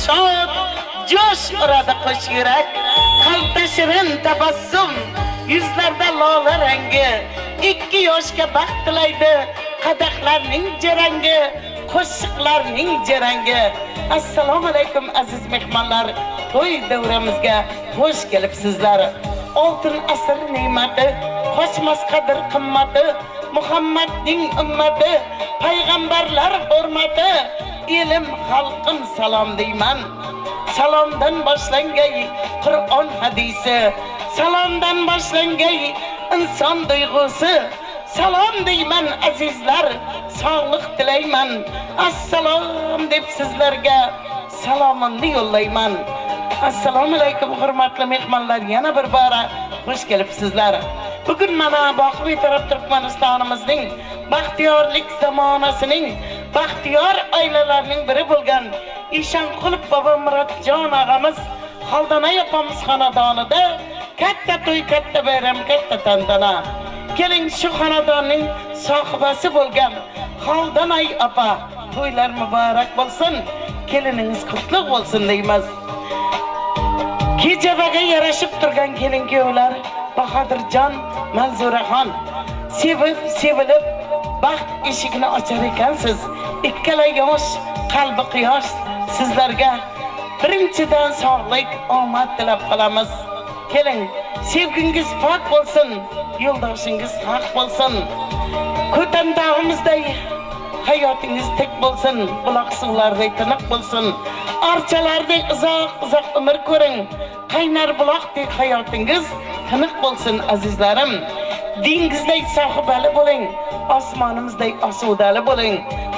şat, joş urady hoş ýürek. Kalpda şirin tabassum, ýüzlerde lola reňgi. Ikki ýoşka bagt dileýdi, kadahlarnyň jereňgi, Goşuklarnyň jereňgi. Assalamualeýkum aziz myhmanlar, toý döwremizge hoş gelipsizler. Altyn asyr nygmaty, goşmaz kadyr gymmaty, Muhammetniň ymmaty, paýgambarlar hormaty, Ilim, halkym salam diýmän. Salamdan başlangaý Kuran hadysy, Salamdan başlangaý ynsan duýgusy. Salam diýmän azizler, saglyk dileýmen. Assalam diýip sizlerge salamymny ýollaýman. Assalamualeýkum hormatly myhmanlar ýene bir bara hoş gelipsizler. Bu gün mana baky Bitarap Türkmenistanymyznyň bagtyýarlyk zamanasynyň bagtyýar aýlalarynyň biri bolgan Işankulow Babamyratjan agamyz Haldanaý apamyz hanadanyda katta toý katta baýram katta tantana. Keliň şu hanadanyň sahybasy bolgan Haldanaý apa toýlar mübarek bolsun keliniňiz gutlyg bolsun diýmiz. Kejebege ýaraşyp turgan gelin kýöwler Bahadyrjan Manzurahan sevip sevilip bagt işigini açar ekensiz ikkala ýaş kalby kuýaş sizlerge birinjiden saglyk amat dilep galamyz. Keliň, sevgiňiz pak bolsun, ýoldaşyňyz hak bolsun. Kötendagymyzdaý haýatyňyz tik bolsun, bulak suwlardaý tynyk bolsun. Arçalardaý uzak-uzak ömür görüň, gaýnar bulak deý haýatyňyz tynyk bolsun, azizlerim. Deňizdeý sahybaly boluň, asmanymyzdaý asudaly boluň.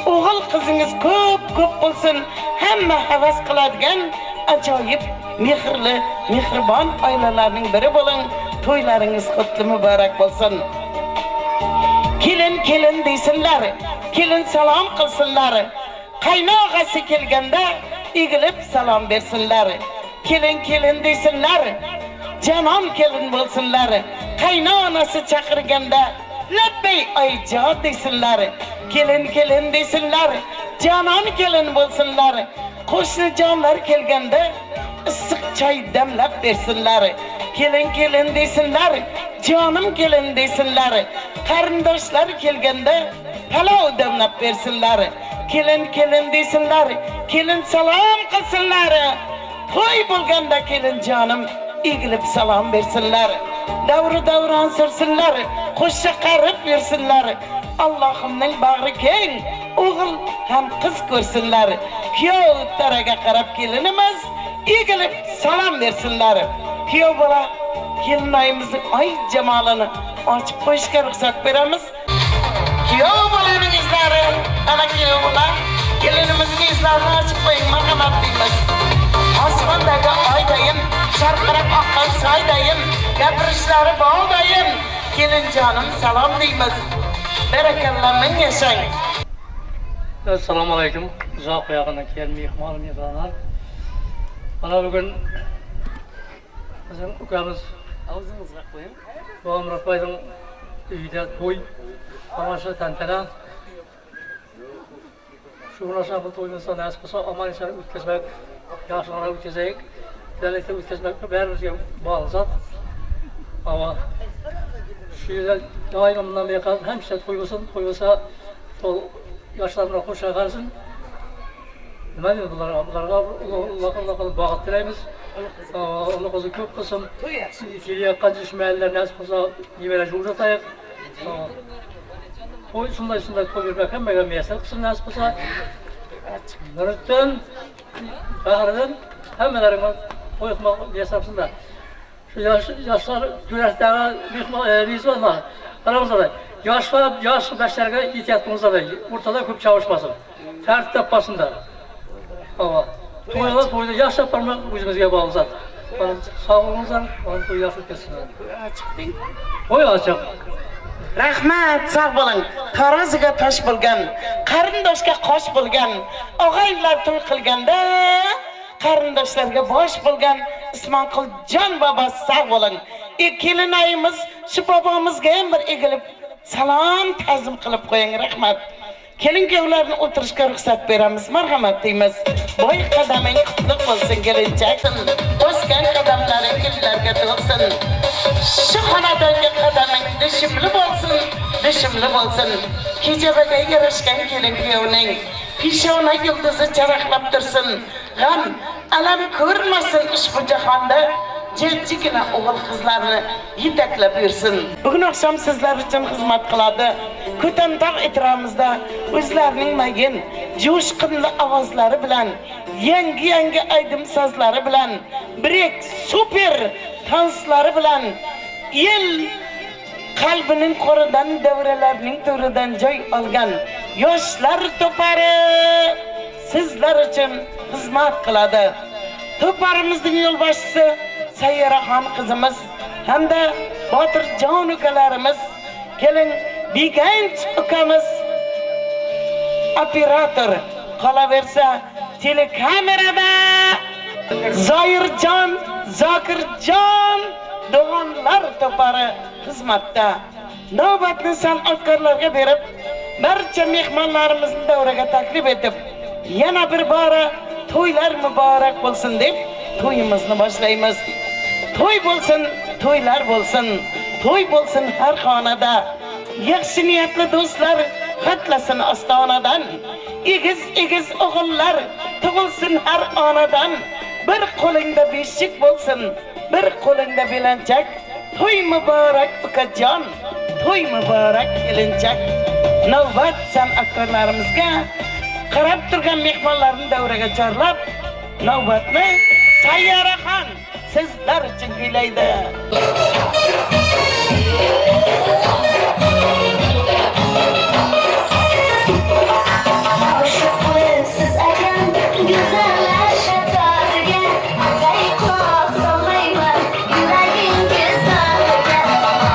Ogul-gyzyňyz köp-köp bolsun, hemme höwes kyladýan ajaýyp Mähirli, mähriban aýlalarynyň biri boluň, toýlaryňyz gutly mübärek bolsun! Kelin kelin diýsinler, kelin salam kylsynlar, kaýnagasy kelgende egilip salam bersinler. Kelin kelin diýsinler, janan kelin bolsunlar, kaýnanasy çakyrganda lepbeý aýja diýsinler. Kelin kelin diýsinler, janan kelin bolsunlar. Goşny janlar kelgende yssyk çaý demläp bersinler. Kelin kelin diýsinler, janym kelin diýsinler. Garyndaşlar kelgende palaw demläp bersinler. Kelin kelin diýsinler, kelin salam kylsynlar. Toý bolganda kelin janym egilip salam bersinler. Döwri-döwran sürsünler, goşa garyp ýürsünler. Allahymnyň bagry keň, ogul hem gyz görsünler. Kýow tarega garap gelinimiz egilip salam bersinler. Kýow bala gelinaýymyzyň aý jemalyny açyp goýuşga rugsat beremiz. Kýow balanyň yzlary, ana kýow bala, gelinimiziň yzlaryny açyp goýuň marhamat diýmiz. Asmandaky aýdaýyn, şarkyrap akgan saýdaýyn, gapyryşlary baldaýyn. Gelinjanym salam diýmiz. Berekella müň ýaşaň. Essalamu aleýkum uzak we ýakyndan gelen myhman myhmanlar. Mana bu gün biziň ukamiz Awzyňyzga goýuň. Babamyrat baýdyň öýünde toý, tamaşa, tantana. Şu gün aşa bu toýumyzda näsip bolsa aman esen ötkezmek, ýagşylygyna ötkezeýik. Bilelikde ötkezmek bärimizge bagly zat. Hawa. Şu ýerde daýym mundan beýle hemişe toý bolsun, toý bolsa şol ýaşlarymyza hoş galsyn. Nime diýmeli bulara? Bularga ullakan bagt dileýmiz. Uly gyzy köp kysym. Gelýän düşmäliler näsip bolsa nebere ýuwdataýyk. Toý şunday şunday toý bermek hemmege miýesser kysyn näsip bolsa. Nurutdin, Bahriddin hemmeleriňe toý kylmak miýesser kylsyn-da. Şu ýaş ýaşlar güräsdäge mehman garaňyzlar ýaşlar ýaş bäşlerge ýetýät bolsunlar ortada köp çawyşmasyn. Tärtip tapmasynlar. Hawa. Toýda toýda ýaşap barmak özümizge bagly zat. Sag boluňyzlar, toý ýagşy geçsin. Toý açyk. Rahmat sag boluň tarazyga taş bolgan garyndaşga goş bolgan agaýynlar toý kylganda garyndaşlarga boş bolgan Ismankul jan baba sag boluň e kelinaýymyz şu babamyzga hem bir egilip salam tazym kylyp goýuň rahmat. Kelin-kewlerni oturyşga rugsat beremiz, marhamat diýmiz. Boý gadamyň gutlyk bolsun gelinçek. Bosgan gadamlaryň güllerge dolsun. Şu hanadanga gadamyň düşümli bolsun, düşümli bolsun. Hijabega ýaraşgan gelin-kýewniň pişona ýyldyzy çarahlap dursun. Gam, alam görmesin uşbu jahanda jejjigine ogul-gyzlaryny ýeteklep ýürsün. Bu gün agşam sizler üçin hyzmat kylady. Kötendag etrabymyzda özleriniň maýyn, joşgunly awazlary bilen, ýaňgy-ýaňgy aýdym-sazlary bilen, birek super tanslary bilen el kalbynyň gorudan, döwreleriniň törüden joý algan ýaşlar topary sizler üçin hyzmat kylady. Toparymyzyň ýolbaşçysy Saýýara han gyzymyz hem-de Batyrjan ukalarymyz, Gelin Bigenç ukamyz operator, galaberse telekamerada Zaýyrjan, Zakirjan doganlar topary hyzmatda. Nobatny sanatkarlarga berip, barça myhmanlarymyzy döwrege taklip edip, ýene bir bara toýlar mübarek bolsun diýip, toýumyzny başlaýmyz. Toý bolsun, toýlar bolsun, toý bolsun her hanada. Ýagşy niýetli dostlar gatlasyn Astanadan. Egiz-egiz ogullar tugulsyn her anadan. Bir goluňda beşik bolsun, bir goluňda belençek. Toý mübarek ukajan, toý mübarek gelinçek. Nowbat sanatkarlarymyzga garap durgan myhmanlaryny döwrege çarlap, nowbatny Saýýara han sizler üçin küýleýdi. Oshiq bo'libsiz akam go'zallar shatoriga, Atay quloq solmayman yuragingiz doriga.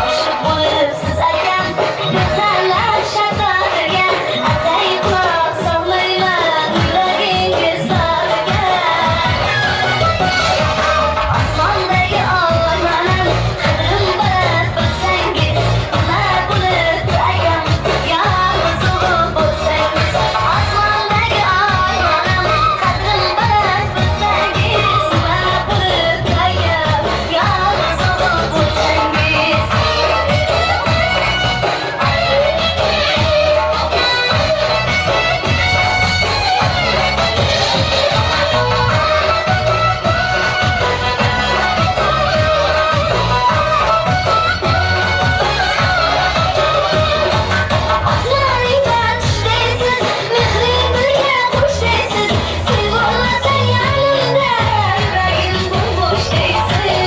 Oshiq bo'libsiz akam go'zallar shatoriga, Atay quloq solmayman yuragingiz doriga. Osmondagi oymanam qadrim baland bilsangiz, Nima bo'libdi akam yolg'iz o'g'il bo'lsangiz. Osmondagi oymanam qadrim baland bilsangiz, Nima bo'libdi akam yolg'iz o'g'il bo'lsangiz. Otlaringga tushdaysiz, mehring birga qo'shdaysiz, Sen bo'lmasang yonimda, yuragim bo'm-bo'sh deysiz.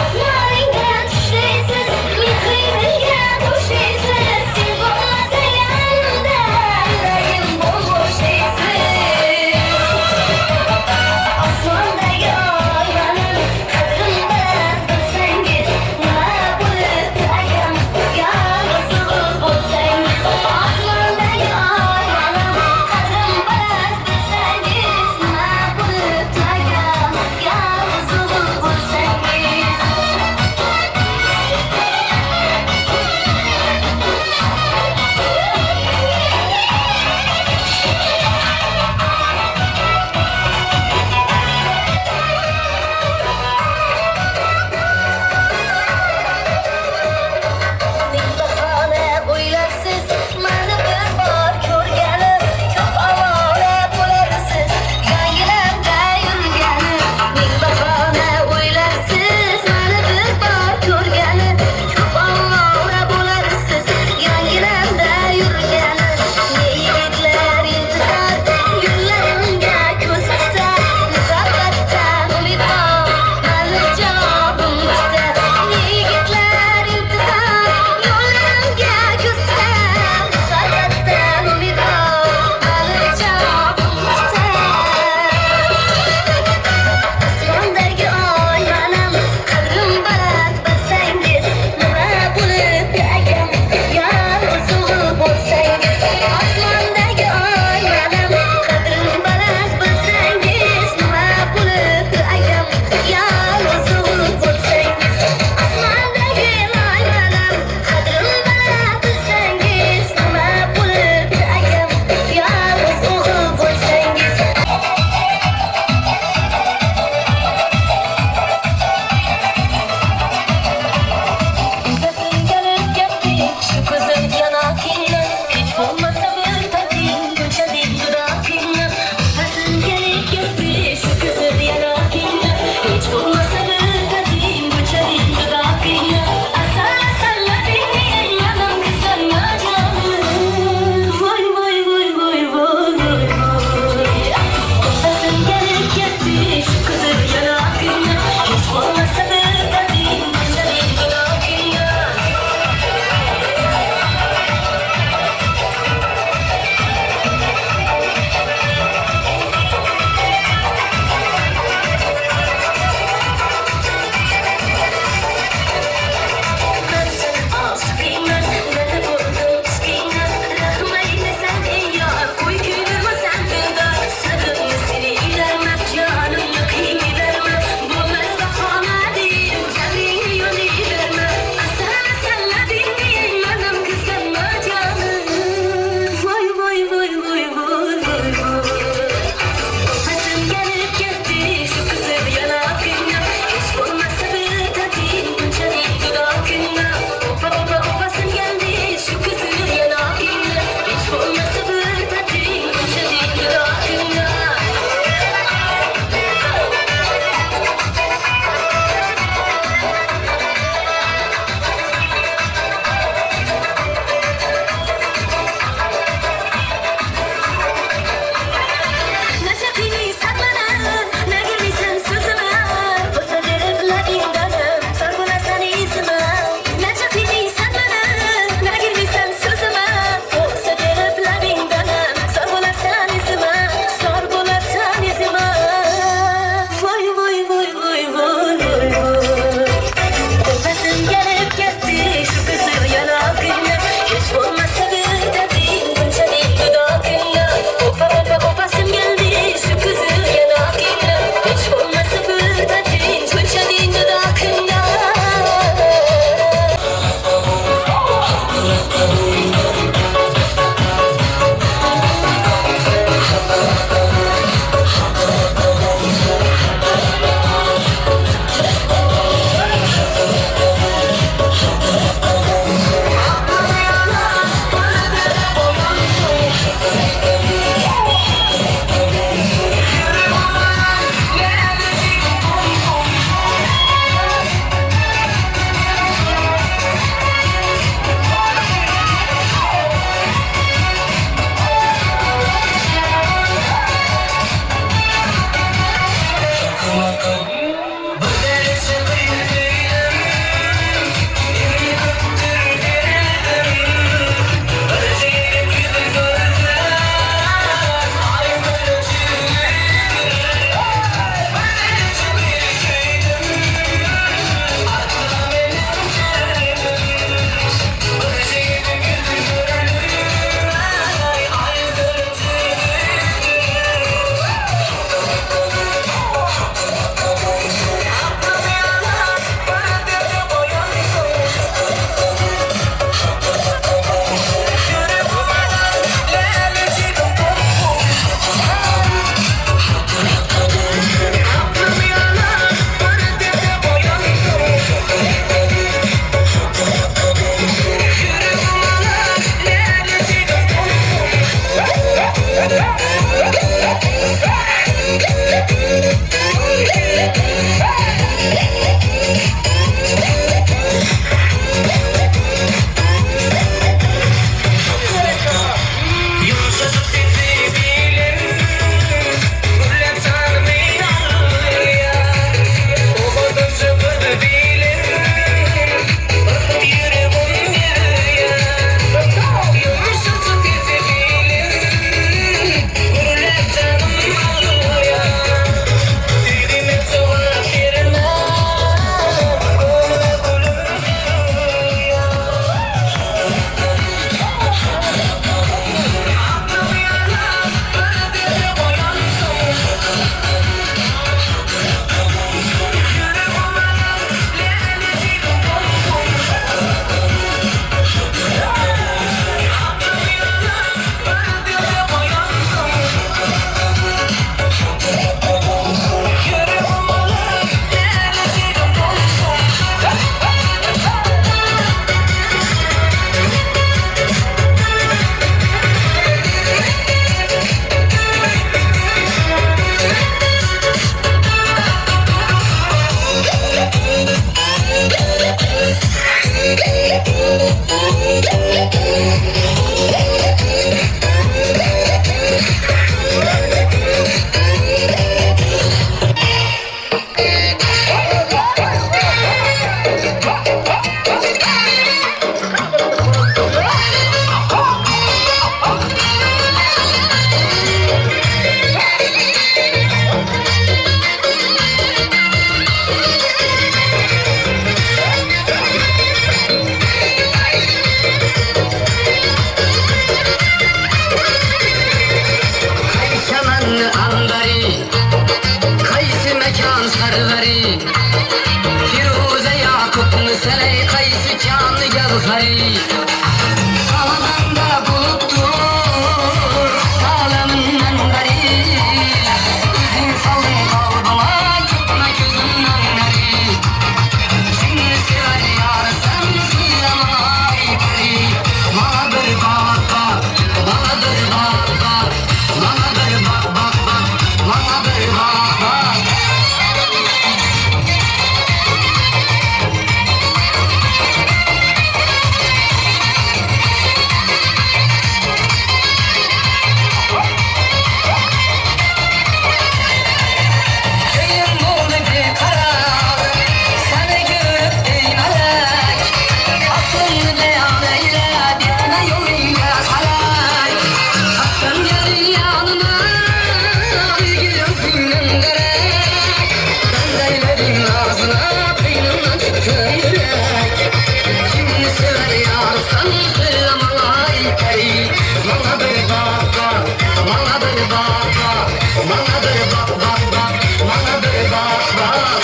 Otlaringga tushdaysiz, mehring birga qo'shdaysiz, Sen bo'lmasang yonimda, yuragim bo'm-bo'sh deysiz. Osmondagi oymanam qadrim baland bilsangiz, Nima bo'libdi akam yolg'iz o'g'il bo'lsangiz. Osmondagi oymanam qadrim baland bilsangiz, Nima bo'libdi akam yolg'iz o'g'il bo'lsangiz. Ming bahona o'ylarsiz mani bir bor ko'rgani, Ko'p ovora bo'larsiz yangilarda yurgani. Ming bahona o'ylarsiz mani bir bor ko'rgani, Ko'p ovora bo'larsiz yangilarda yurgani. Ne yigitlar intizor yo'llarimga ko'z tutar, Muhabbatdan umid bor mani javobim kutar. Ne yigitlar intizor yo'llarimga ko'z tutar, Muhabbatdan umid bor mani javobim kutar. Osmondagi oymanam qadrim baland bilsangiz, Nima bo'libdi akam yolg'iz o'g'il bo'lsangiz. Osmondagi oymanam qadrim baland bilsangiz, Nima bo'libdi akam yolg'iz o'g'il bo'lsangiz. Osmondagi oymanam qadrim baland bilsangiz, Qay chamanni ambari, Qaysi makon sarvari, Firuza Yaqubni sanay, Qaysi konni gavhari. Salamanda bulutdur Alamin menberi. O'zing solding qalbima, Ketma ko'zimdan nari. Kimni sevar yorsan, So'ylama ay pari. Mana bir bak bak, Mana bir bak bak, Mana bir bak bak bak, Mana bir bak bak. Ko'nglim bo'ldi beqaror, Seni ko'rib ey malak. Aqlimni bayon aylab, Yetma yo'lingga halak. Haqqim gelir yanıma, Bir o'zingdan darak. Bendeylerin ağzına, Qıynımdan çıktı yürek. Kimni sever yarsan, Söyle bana ey peri. Bana bir bak bak, Bana bir bak bak, Bana bir bak bak bak, Bana bir bak bak.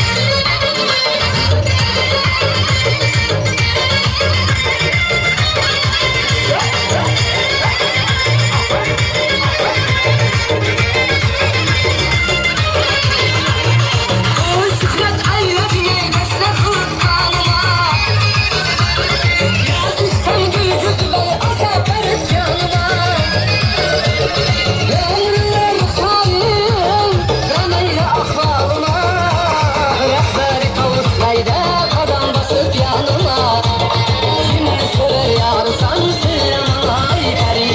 Şükret ayladın besle furkanıma. Yakışsam gül azap verip canıma. Ömrüm halim, Gameyle ahvalıma. Rehberi tavuslayda kadam basıp yanıma. Kimni sever yarsan söyle bana ey peri.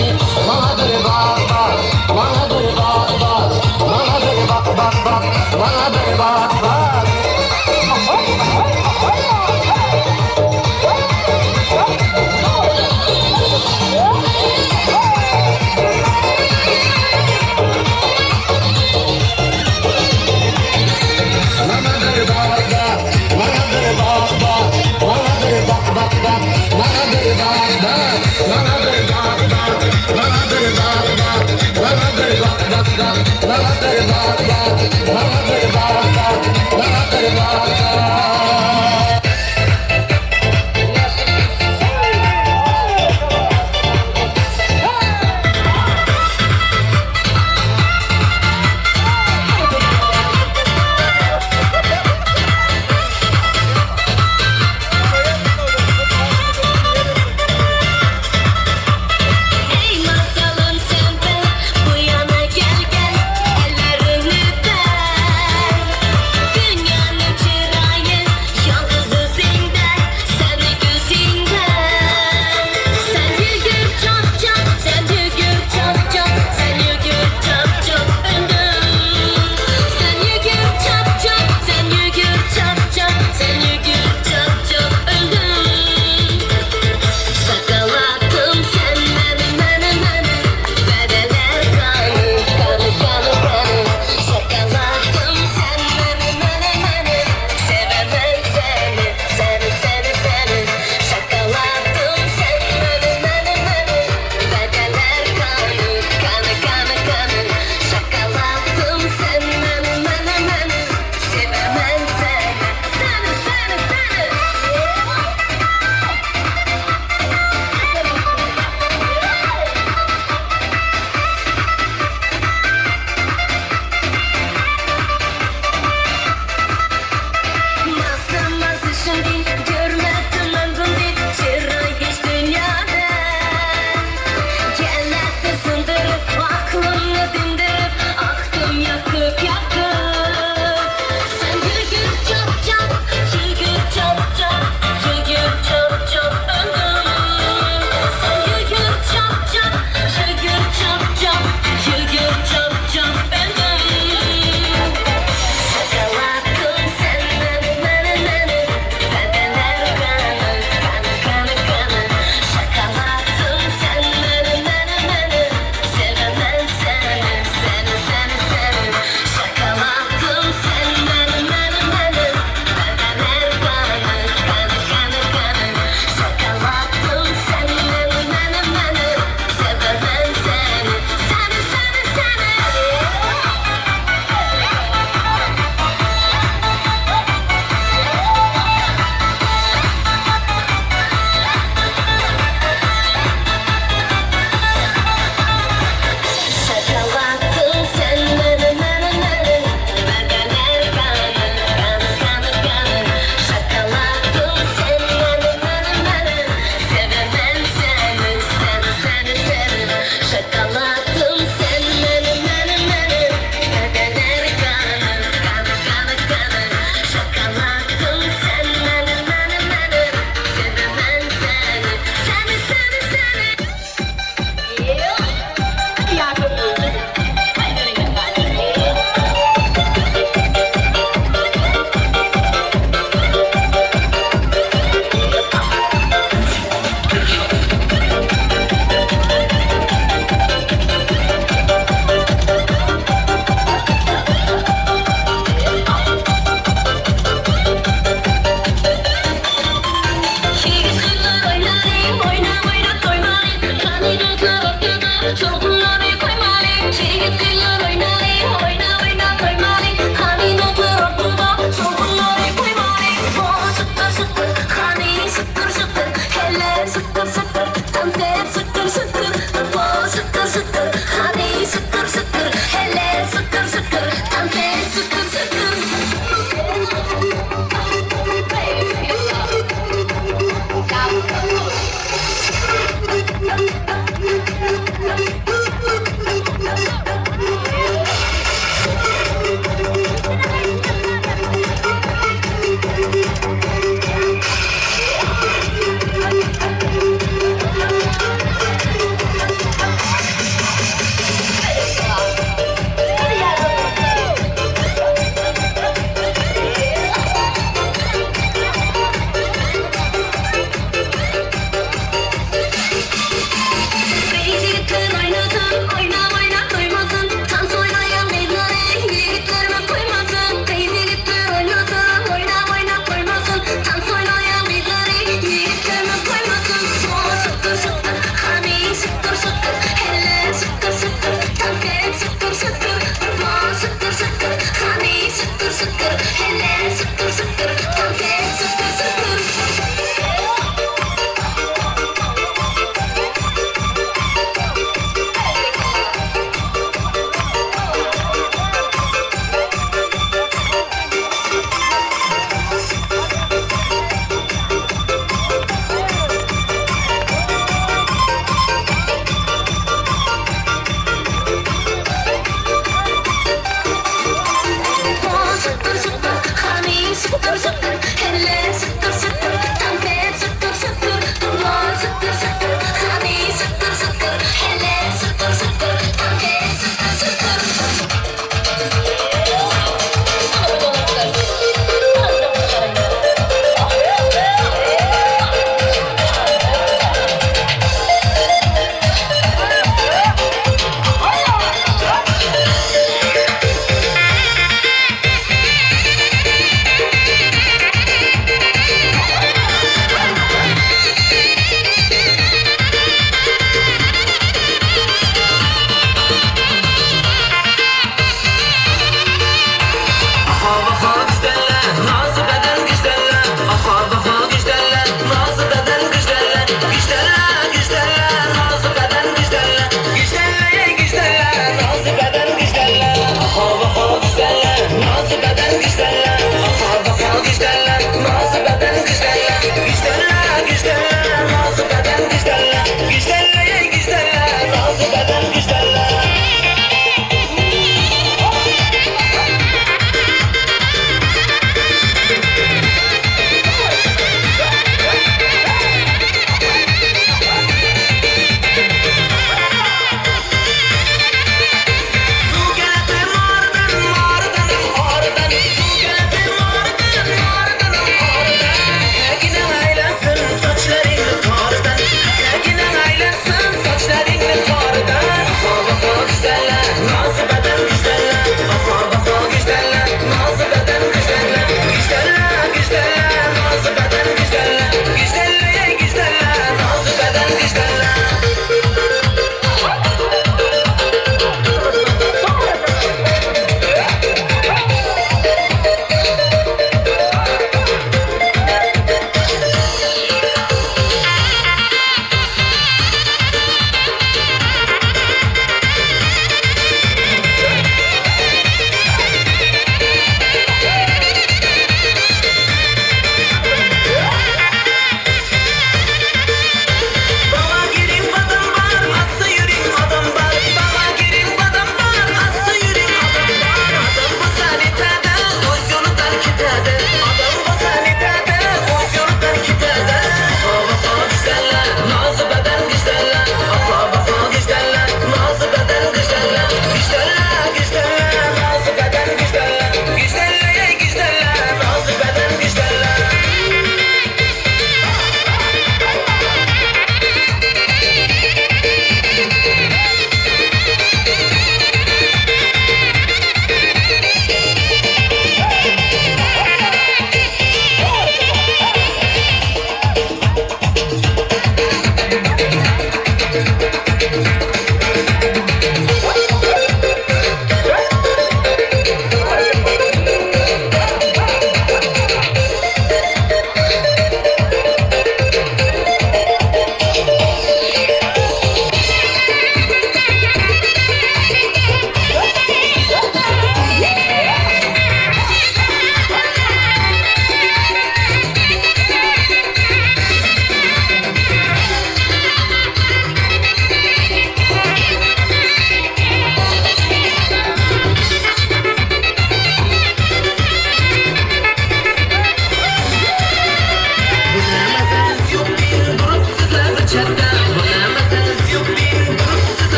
Bana bir bak bak, bana bir bak bak, Bana bir bak bak bak, bana bir bak bak. Bana bir bak bak, bana bir bak bak, bana bir bak bak bak, bana bir bak bak, bana bir bak bak, bana bir bak bak, bana bir bak bak bak, bana bir bak bak, bana bir bak bak, bana bir bak bak. Ey masalım sen ben, bu yana gel gel, ellerini ver.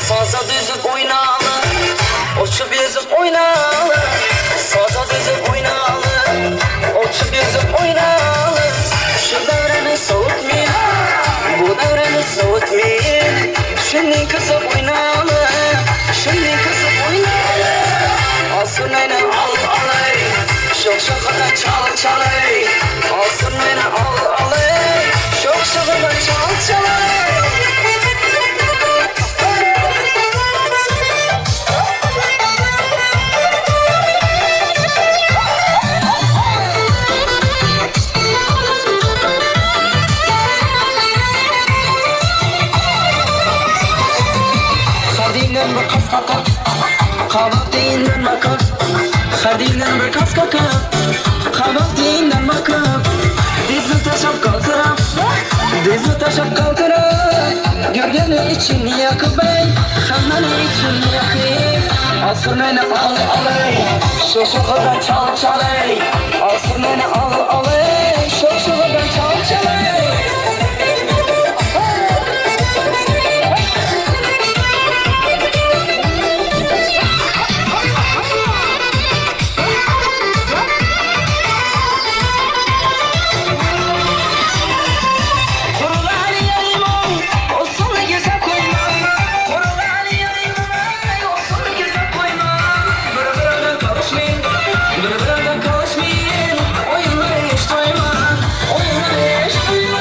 Saza düzüp oynalı, uçup yüzüp oynalı. Saza düzüp oynalı, uçup yüzüp oynalı. Şu devreni soğutmayın, bu devreni soğutmayın. Şimdi kızıp oynalı, şimdi kızıp oynalı. Alsın beni al alay, şok şokuna çal çalay. Alsın beni al alay, şok şokuna çal çalay. Xadindan bir qas qoqib, Qabaq deyindan bakıp, Xadindan bir qas qoqib, Qabaq deyindan bakıp, Dizni taşıp kalkırap, Dizni taşıp kalkırap, Görgeni için yakıp ey, Hammani için yakıp, Alsın beni al alay, Şu şokadan çal çalay, Alsın beni al alay, Şu şokadan çal çalay. Kurular yaymam, olsun güzel koymam. Kurular yaymam, olsun güzel koymam. Bır bırdan karışmayın, bır bırdan karışmayın. Oyunlara hiç doymam, oyunlara hiç doymam.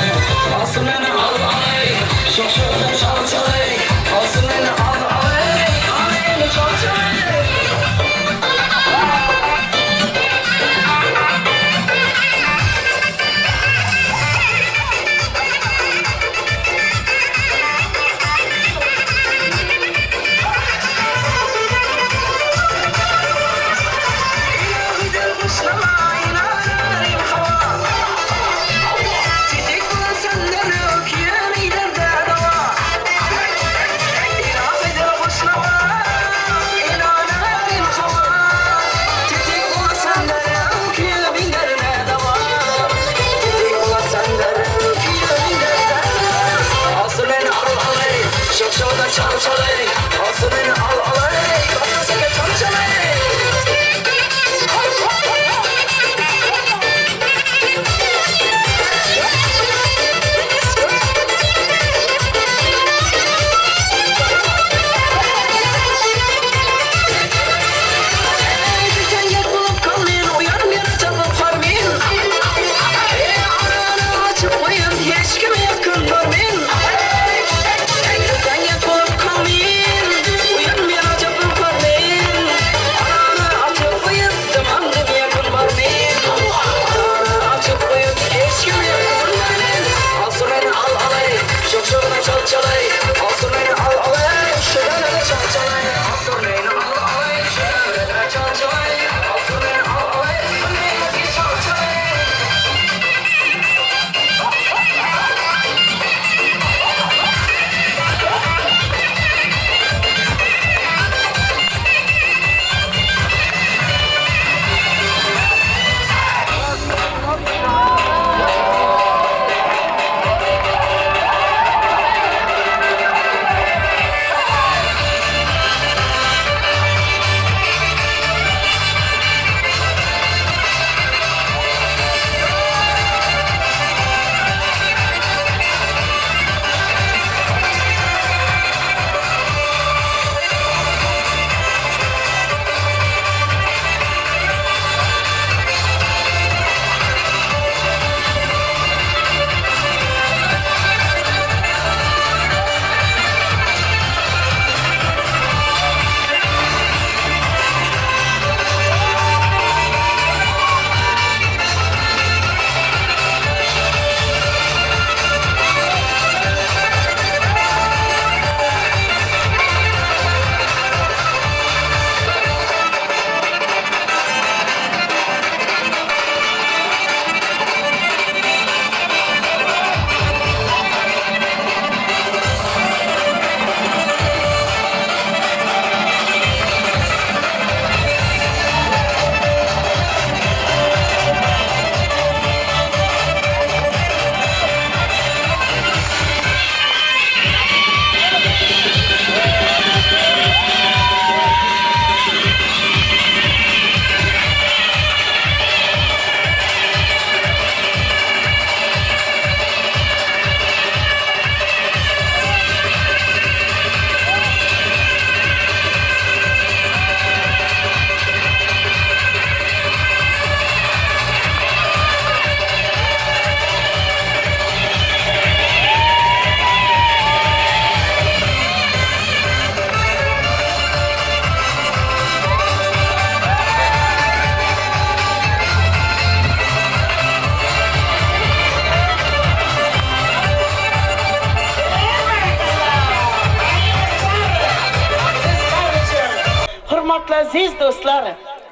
Hormatly aziz dostlar,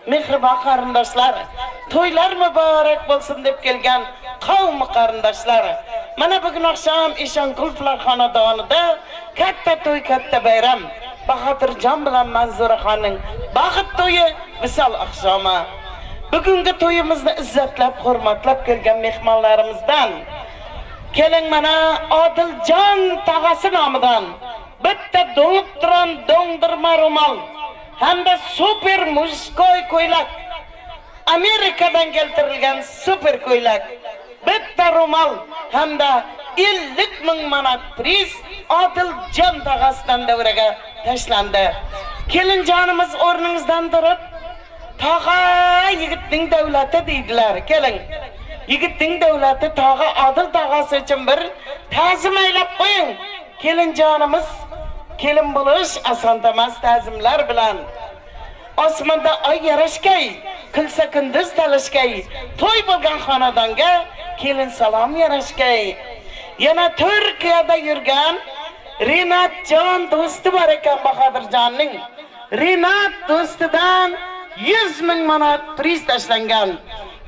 mähriban garyndaşlar, toýlar mübärek bolsun diýip gelgen kowmy garyndaşlar! Mana bu gün agşam Işankulowlar hanadanyda katta toý katta baýram, Bahadyrjan bilen Manzura hanyň bagyt toýy, wysal agşamy. Bu günki toýumyzny yzzatlap hormatlap gelgen myhmanlarymyzdan keliň mana Adyljan tagasy namydan Bitta doňup duran doňdurma rumal hem-de super mužskoý köýlek. Amerikadan geltirilgen super köýlek, bitta rumal hem-de ellik müň manat priz Adyljan tagasyndan döwrege taşlandy. Kelinjanymyz ornuňyzdan turup, Taga ýigitniň döwleti diýdiler. Keliň, ýigitniň döwleti taga Adyl tagasy üçin bir täzim eýläp goýuň. Kelinjanymyz kelin boluş asantamaz täzimler bilen. Osmanda aý ýaraşgaý, külse kündüz talyşgaý, toý bolgan hanadanga kelin salam ýaraşgaý. Ýene Türkiýede ýürgen Rinatjan dosty bar eken Bahadyrjanyň. Rinat dostydan 100 mün manat priz taşlangan.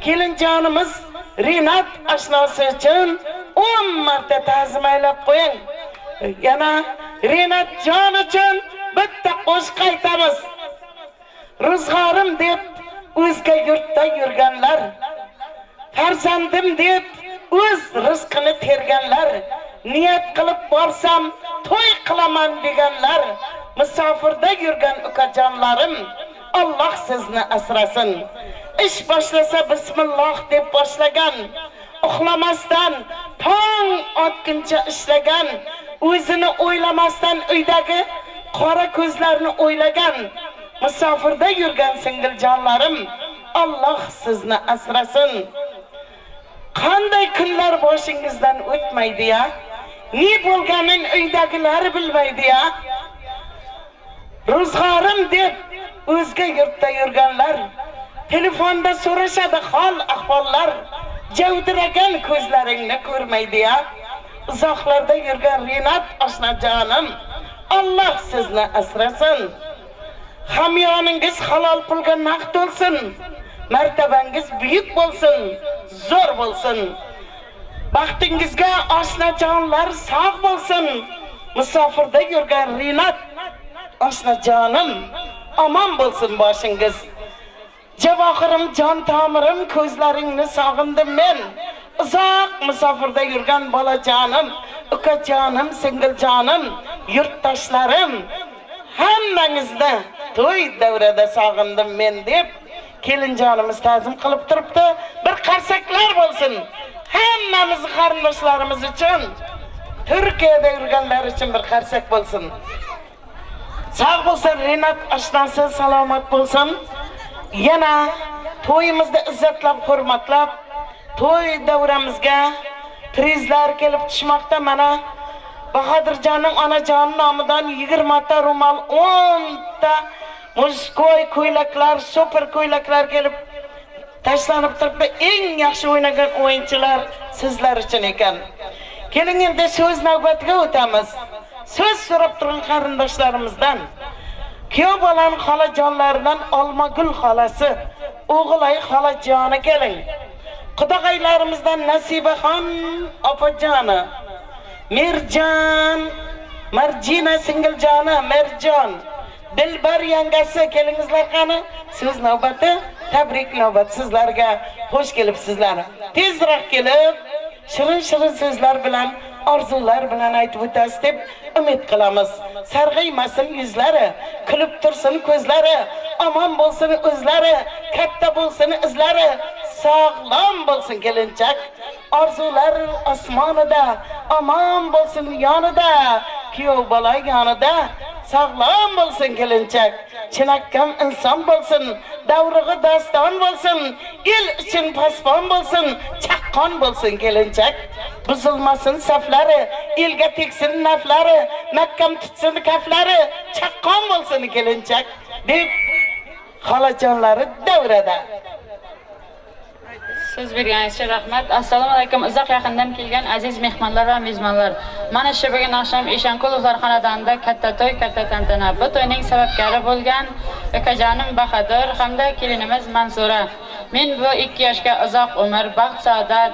Kelinjanymyz Rinat aşnasy üçin on marta tazim aýlap goýuň. Ýana Rinat jan üçin bitta goşgy aýtamyz. Ruzgarym diýip özge ýurtda ýürgenler, Farzandim diýip öz ryzkyny tergenler, Niýet kylyp barsam toý kylaman diýgenler. Musafirda yurgan ukajonlarim, Alloh sizni asrasin. Ish boshlasa bismilloh deb boshlagan, uxlamasdan tong otguncha ishlagan, o'zini o'ylamasdan uydagi qora ko'zlarni o'ylagan, musofirda yurgan singiljonlarim, Alloh sizni asrasin. Qanday kunlar boshingizdan o'tmaydi ya? Ne bo'lganin uydagilar bilmaydi ya? Ro'zg'orim deb o'zga yurtda yurganlar telefonda so'rashadi hol ahvollar javdiragan ko'zlaringni ko'rmaydi ya. Uzoqlarda yurgan Renat oshnajonim, Alloh sizni asrasin. Hamyoningiz halol pulga naqd bo'lsin. Martabangiz buyuk bo'lsin, zo'r bo'lsin. Baxtingizga oshnajonlar sog' bo'lsin. Musofirda yurgan Renat oshnajonim, omon bo'lsin boshingiz. Javohirim, jon tomirim, ko'zlaringni sog'indim men. Uzoq musofirda yurgan bolajonim, ukajonim, singiljonim, yurtdoshlarim, hammangizni to'y davrada sog'indim men deb kelinjonimiz ta'zim qilib turibdi. Bir qarsaklar bo'lsin. Hammamizni qarindoshlarimiz uchun, Turkiyada yurganlar uchun bir qarsak bo'lsin. Sog' bo'lsin Renat oshnasi, salomat bo'lsin. Yana to'yimizni izzatlab, hurmatlab, to'y davramizga prizlar kelib tushmoqda. Mana Bahodirjonning onajoni nomidan 20 ta ro'mol, 10 ta мужской ko'ylaklar, super ko'ylaklar kelib tashlanib turibdi. Eng yaxshi o'ynagan o'yinchilar sizlar uchun ekan. Keling endi so'z navbatiga o'tamiz. So'z so'rab turgan qarindoshlarimizdan kuyov bolani xolajonlaridan Olmagul xolasi, o'g'ilay xolajoni keling. Qudag'aylarimizdan Nasibaxon opajoni, Mirjon, Marjina singiljoni, Mirjon, Dilbar yangasi kelingizlar qani. So'z navbati, tabrik navbati sizlarga. Xush kelibsizlar. Tezroq kelib, shirin-shirin so'zlar bilan, orzular bilan aytib o'tasiz deb umid qilamiz. Sarg'aymasin yuzlari, kulib tursin ko'zlari, omon bo'lsin o'zlari, katta bo'lsin izlari, sog'lom bo'lsin kelinchak. Orzular osmonida, omon bo'lsin yonida, kuyov bola yonida, sog'lom bo'lsin kelinchak. Chinakam inson bo'lsin, davrig'i daston bo'lsin, el uchun pasbon bo'lsin, chaqqon bo'lsin kelinchak. Buzilmasin saflari, elga tegsin naflari, mahkam tutsin kaflari, chaqqon bo'lsin kelinchak deb xolajonlari davrada. So'z berganingiz uchun rahmat. Assalomu alaykum. Uzoq yaqindan kelgan aziz mehmonlar va mezbonlar. Mana shu bugun oqshom Eshonqulovlar xonadonida katta to'y, katta tantana. Bu to'yning sababkori bo'lgan ukajonim Bahodir hamda kelinimiz Mansura. Men bu ikki yoshga uzoq umr, baxt, saodat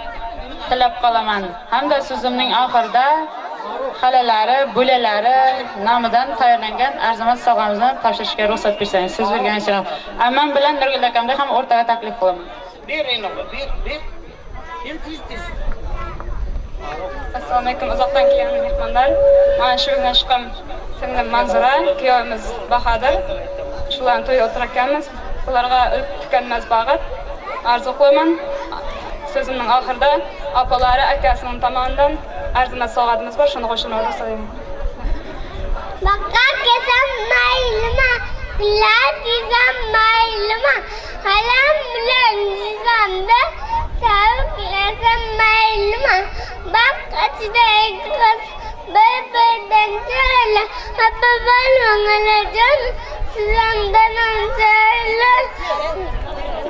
tilab qolaman. Hamda so'zimning oxirida xalalari, bo'lalari nomidan tayyorlangan arzimas sovg'amizni topshirishga ruxsat bersangiz, so'z berganingiz uchun. Ammam bilan Nurgul akamni ham o'rtaga taklif qilaman. Ber Renoga, ber, ber. Ber tez tez. Assalomu alaykum uzoqdan kelgan mehmonlar. Mana shu bugun chiqqan singlim Manzura, kuyovimiz Bahodir. Shularni to'yga o'tirarkanmiz. Ularga o'lib tukanmas baxt orzu qilaman. So'zimning oxirida opalari, akasining tomonidan arzimas sovg'atimiz bor, shuni qo'shimga ruxsat etaman. Boqqa kelsam maylimi, gullar desam maylimi, qalam bilan chizamda tabriklasam maylimi. Baxt ichida ikki qiz bir-biridan chiroyli, xafa bo'lmang onajon, sizlardan ham chiroyli.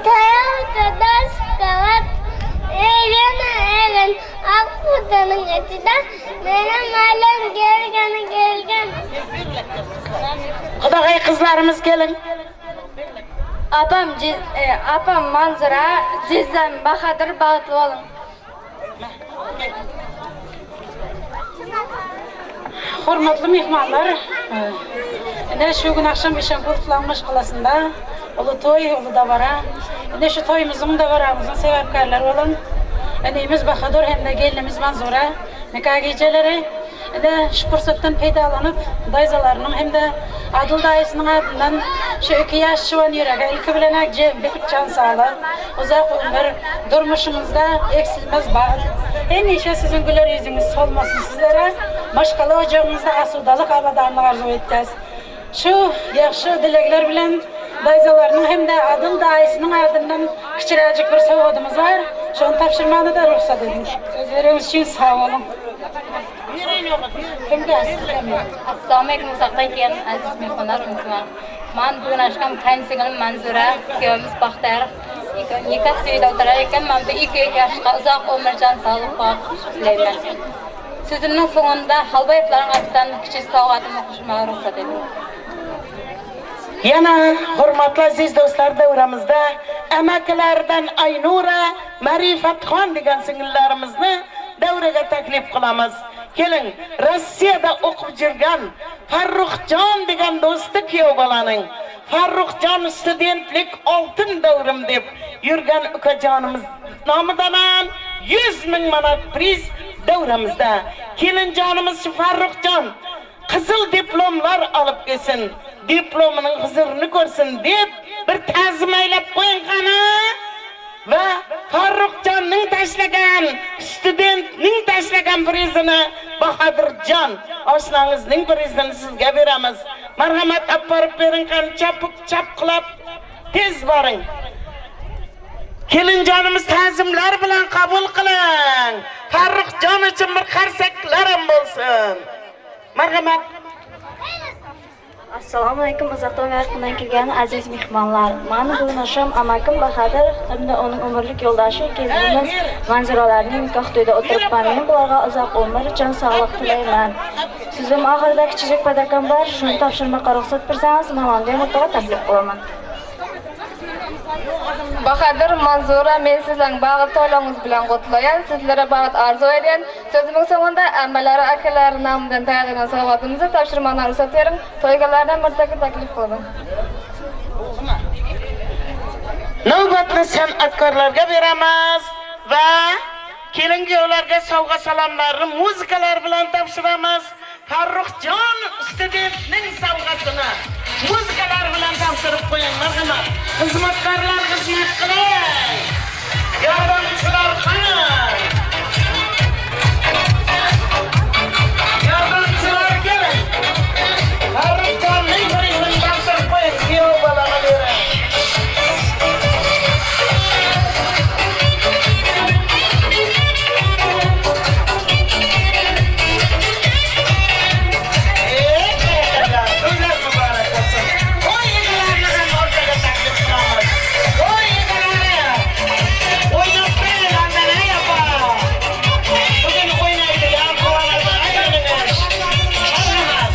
Tayoqda tosh qavat, egan egan oq qutining ichida meni malim kelgani kelgan. Qudag'ay qizlarimiz keling. Opam opam Manzura, jizzam Bahodir baxtli bo'ling. Hormatly mehmonlar, ine şu gün akşam Eshonqulovlar maşgalasynda uly toý, uly dabara. Ine şu toýumyzyň dabaramyzyň sebäpkärleri bolan inimiz Bahadur hem-de gelnimiz Manzura nika gijeleri. Ine şu pursatdan peýdalanyp, daýzalarynyň hem-de Adyl daýysynyň adyndan şu iki ýaş juwan ýürege ilki bilen-ä jebislik jan saglyk, uzak ömür, durmuşyňyzda egsilmez bagt, hemişe siziň güler ýüzüňiz solmasyn sizlere maşgala ojagyňyzda asudalyk, abadanlyk arzuw etýäs. Şu ýagşy dilegler bilen daýzalarynyň hem-de Adyl daýysynyň adyndan kiçiräjik bir sowgadymyz bar. Şony tabşyrmana-da rugsat ediň. Söz bereniňiz üçin sag boluň. Assalomu alaykum uzakdan kelgan aziz mehmonlar, unutmang. Man bugun akşam kaynsiňlim Manzura, kuyovimiz Baxtiyor nikoh to'yida o'tirar ekan. Man bu ikki yoshga uzoq umr, jon sog'lik, baxt tilayman. So'zimning so'ngida Xolboyevlarning atidan kichik sovg'atimni qo'shmaga ruxsat eding. Yana hurmatli aziz do'stlar davramizda amakilardan Aynura, Ma'rifatxon degan singillarimizni davraga taklif qilamiz. Keling, Rossiyada o'qib yurgan Farruxjon degan do'sti kuyov bolaning Farruxjon studentlik oltin davrim deb yurgan ukajonimiz nomidan ham 100 ming manat priz davramizda. Kelinjonimiz shu Farruxjon qizil diplomlar olib kelsin, diplomining huzurini ko'rsin deb bir ta'zim aylab qo'ying qani. Va Farruxjonning tashlagan, studentning tashlagan prizini Bahodirjon oshnangizning prizini sizga beramiz. Marhamat, olib borib bering qani, chapib chapqilab tez boring. Kelinjonimiz ta'zimlar bilan qabul qiling. Farruxjon uchun bir qarsaklar ham bo'lsin. Marhamat. Assalomu alaykum uzoqdan va yaqindan kelgan aziz mehmonlar. Man bugun akşam amakim Bahodir hamda uning umrlik yo'ldoshi kelinimiz Manzuralarning nikoh to'yida o'tiribman. Men bularga uzoq umr, jon sog'lik tilayman. So'zim oxirida kichik подаркам bor, shuni topshirmoqqa ruxsat bersangiz, Mamonda o'rtaga taklif qilaman. Bahodir, Manzura, men sizlarning baxt to'ylaringiz bilan qutlayan, sizlarga baxt orzu edayan. So'zimning so'ngida ammalari, akalari nomidan tayyorlagan sovg'atimizni topshirmoqni ruxsat bering. To'ygalardan bir taklif qilaman. Navbatni san'atkorlarga beramiz va kelin kuyovlarga sovg'a salomlarni muzikalar bilan topshiramiz. Farruxjon studentning sovg'asini muzikalar bilan topshirib qo'ying, marhamat. Xizmatkorlar xizmat qiling. Yordamchilar qani? Yordamchilar keling. Farruxjonning prizini topshirib qo'ying, kuyov bolaga bering. To'ylar muborak bo'lsin. To'y egalarini ham o'rtaga taklif qilamiz. To'y egalari. O'ynab bering, ey opa. Bugun o'ynaydigan, quvonadigan ayolimiz. Marhamat.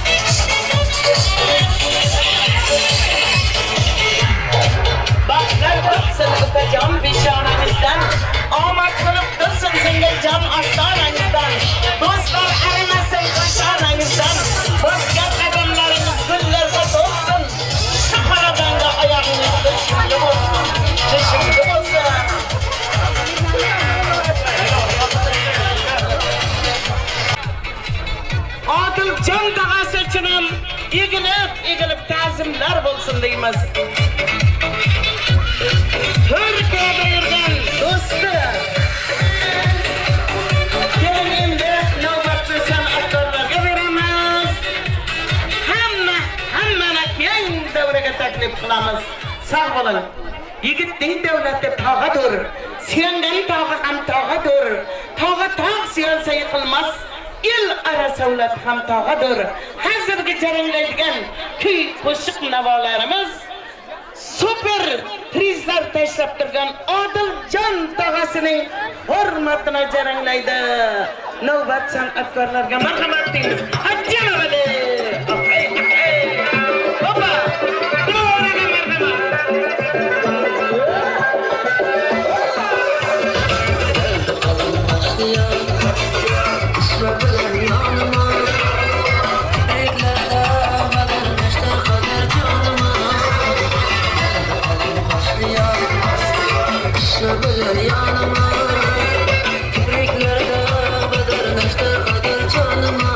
Baxtlar topsin ukajon peshonangizdan, omad qilib tursin singiljon ostonangizdan, do'stlar arimasin peshonangizdan, bosgan qadamlaringiz gullarga to'lsin, shu xonadonga oyog'ingiz tushimli bo'lsin, tushimli bo'lsin. Odiljon tog'asi uchun ham egilib, egilib ta'zimlar bo'lsin deymiz. Turkiyada yurgan do'sti. Keling endi navbatni san'atkorlarga beramiz. Hamma, hammani keng davraga taklif qilamiz. Sog' bo'ling. Yigitning davlati tog'adir. Suyangan tog'i ham tog'adir. Tog'a tog' suyansa yiqilmas. El ara savlat ham tog'adir. Hozirgi jaranglaydigan kuy qo'shiq navolarimiz super prizlar tashlab turgan Odiljon tog'asining hurmatina jaranglaydi. Navbat san'atkorlarga marhamat deymiz. Ajjalabali. Hoppa! Davraga marhamat. Kipriklerde badar neşter kadar canıma.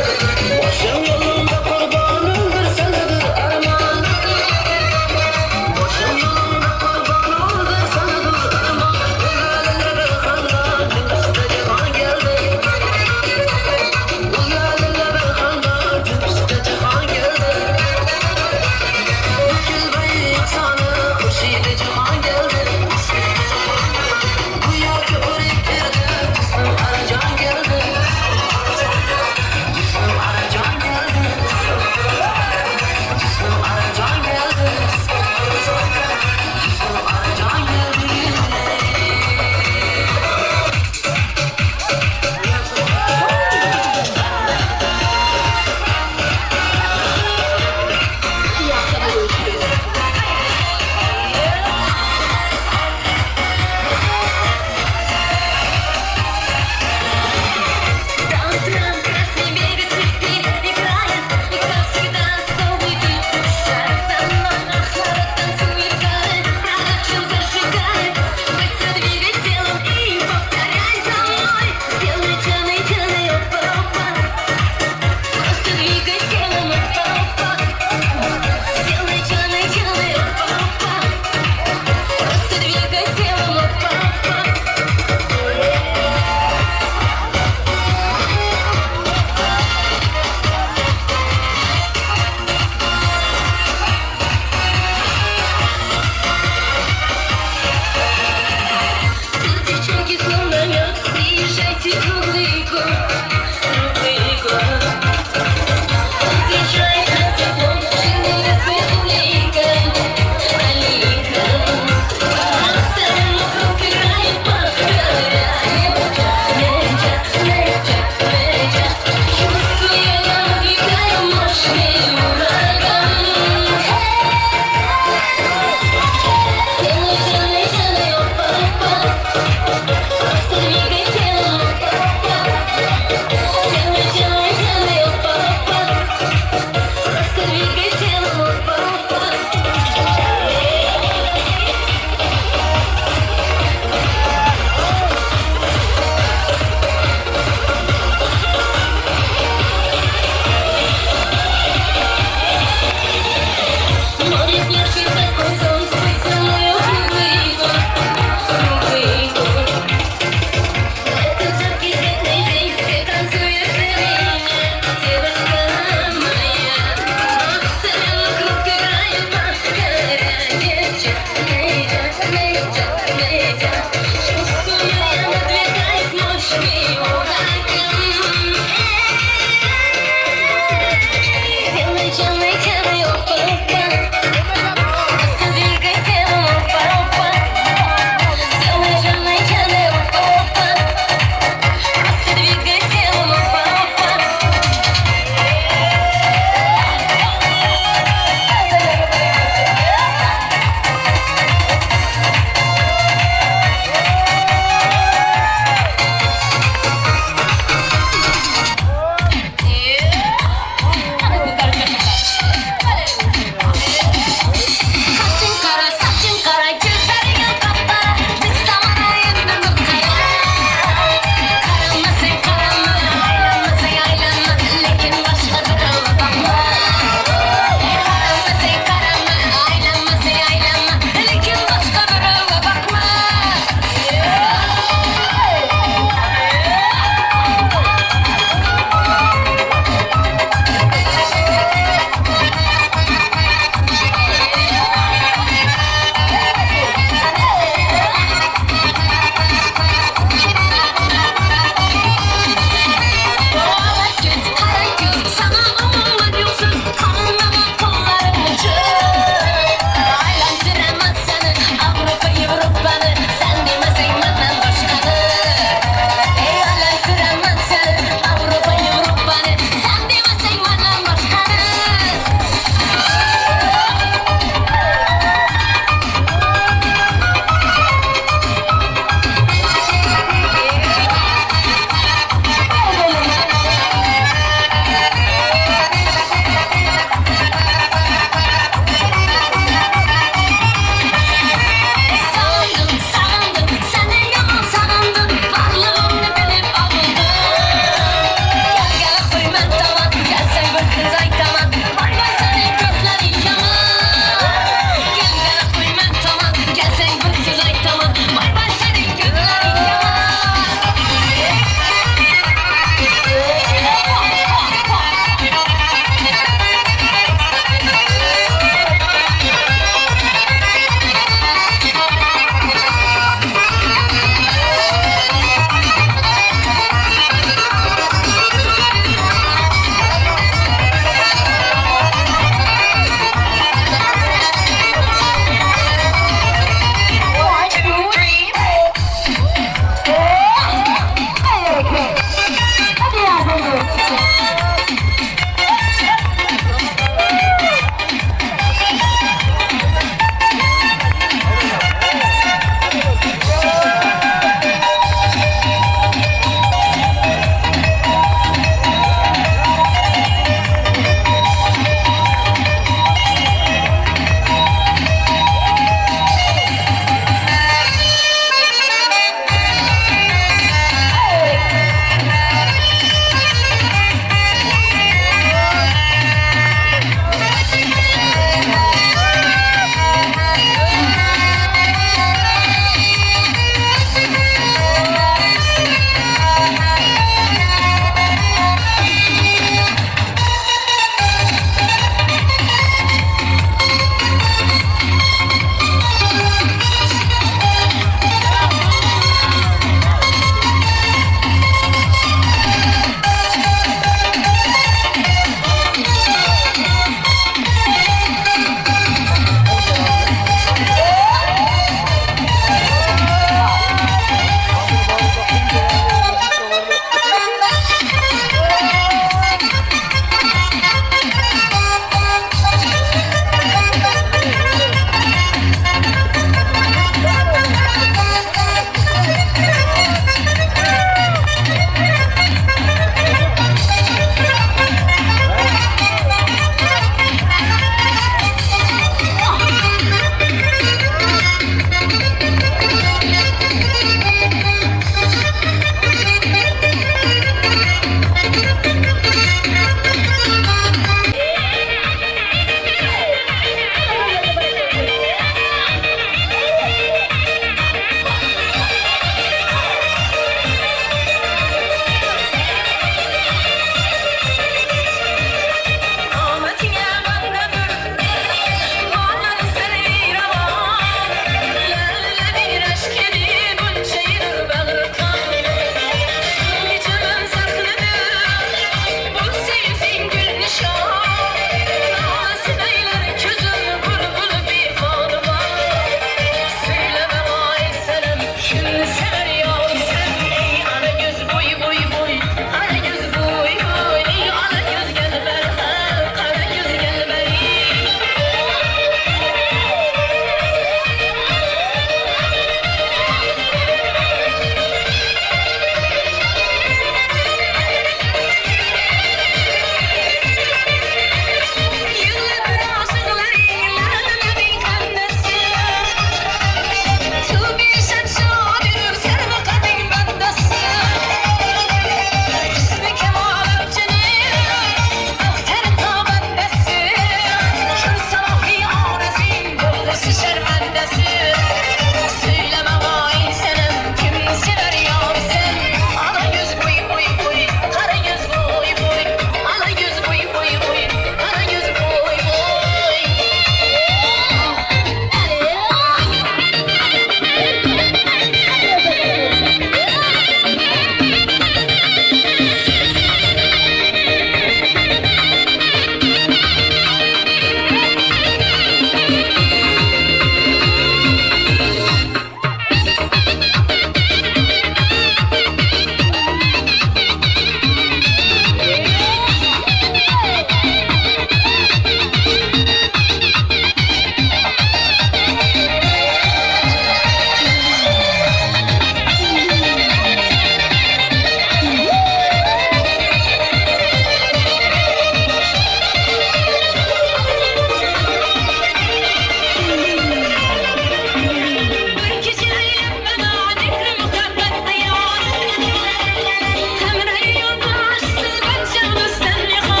Üstten ýykan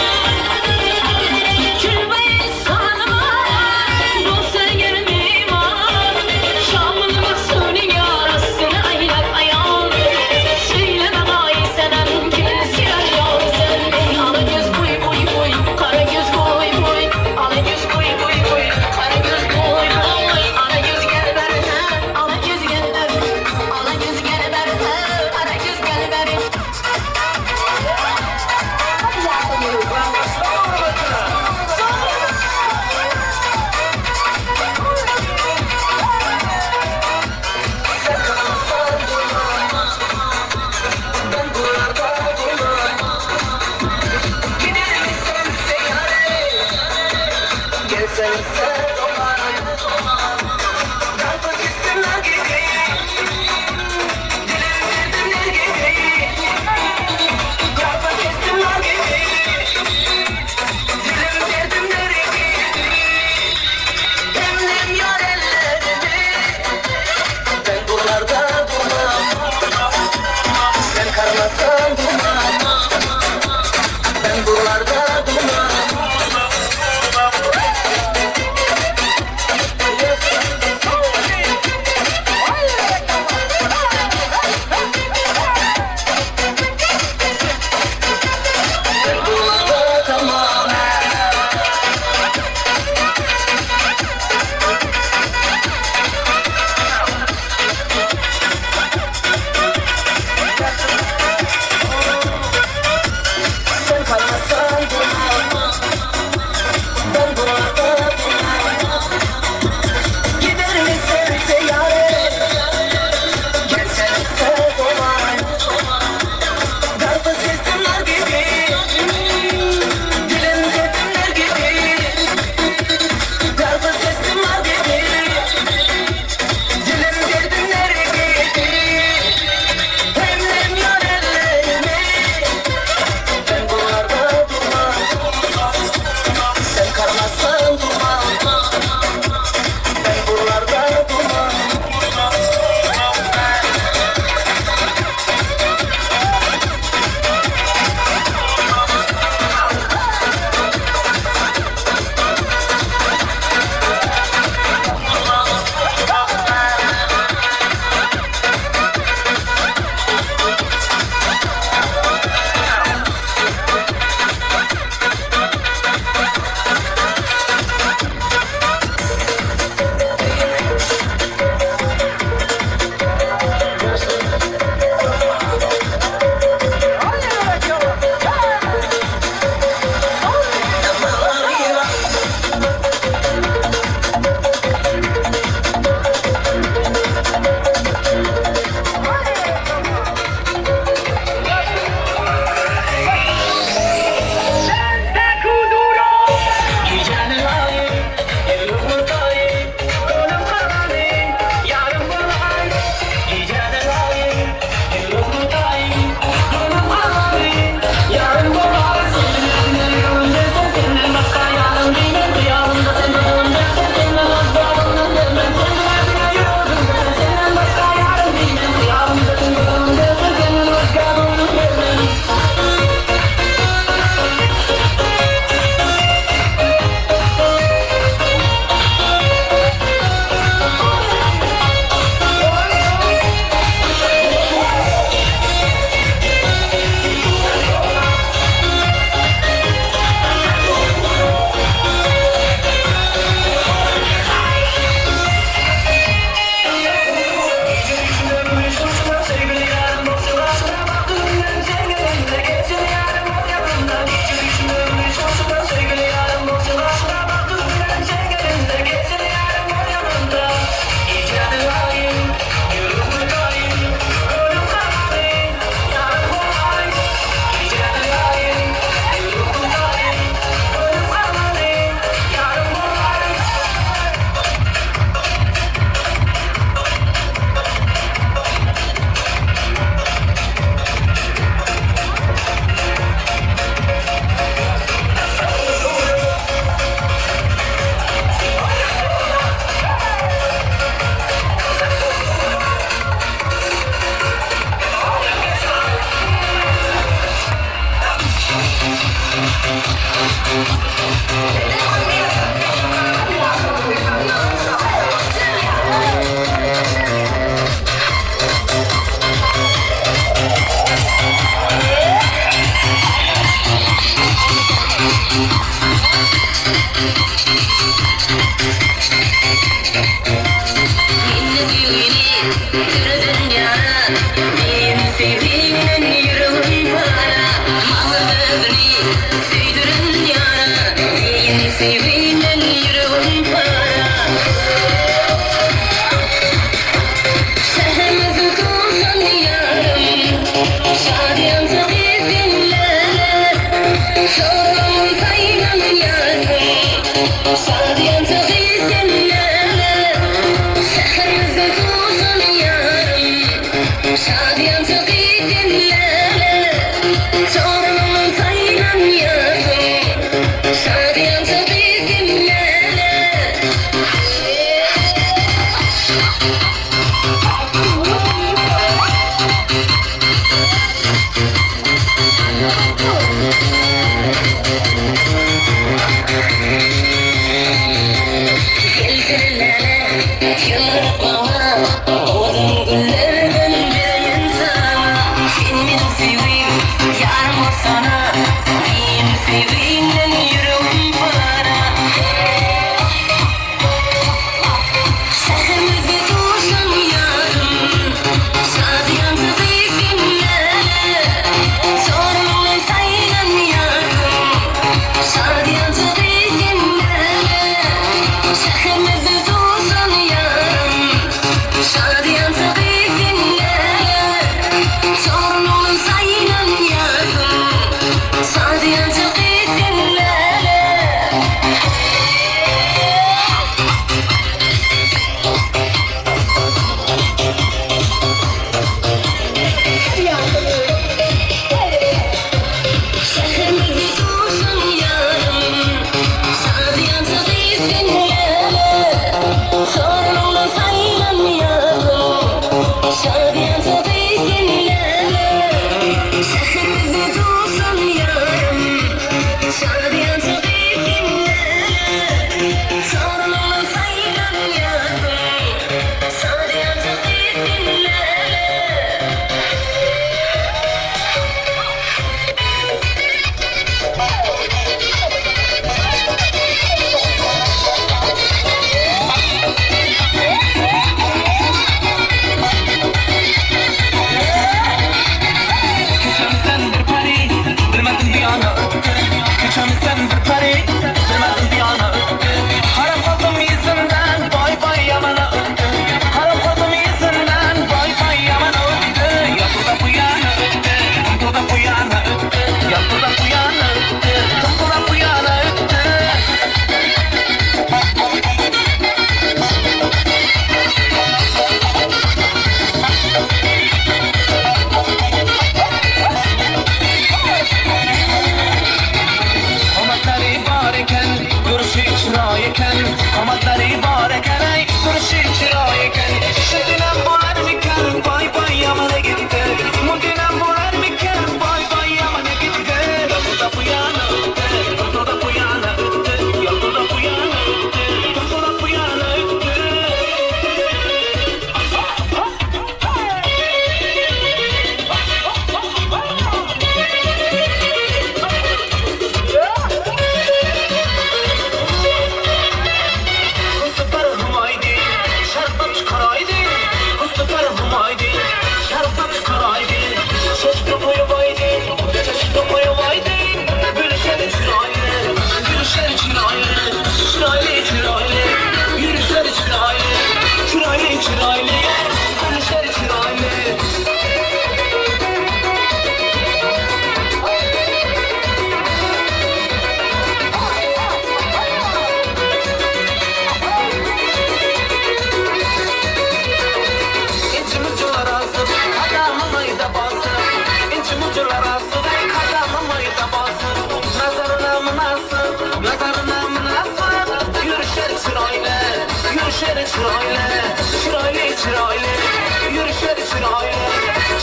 Külbeýi sanyma Bolsa eger myhman Şamyl Mahsuny ýarasyny aýlap aýan Söýle maňa senem Kimni söýer ýar sen Eý ala göz buý buý buý Gara göz boý boý Ala göz buý buý buý Gara göz boý boý Ala göz gel beri Ala göz gel beri Ala göz gel beri Gara göz gel beri.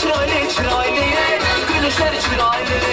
Çıraylı çıraylı, gülüşler çıraylı.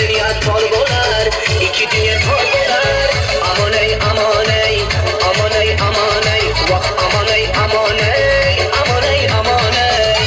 Dünýä tor bolar, Iki dünýe tor bolar. Aman eý, aman eý, Aman eý, aman eý, Wah, aman eý, aman eý, Aman eý, aman eý.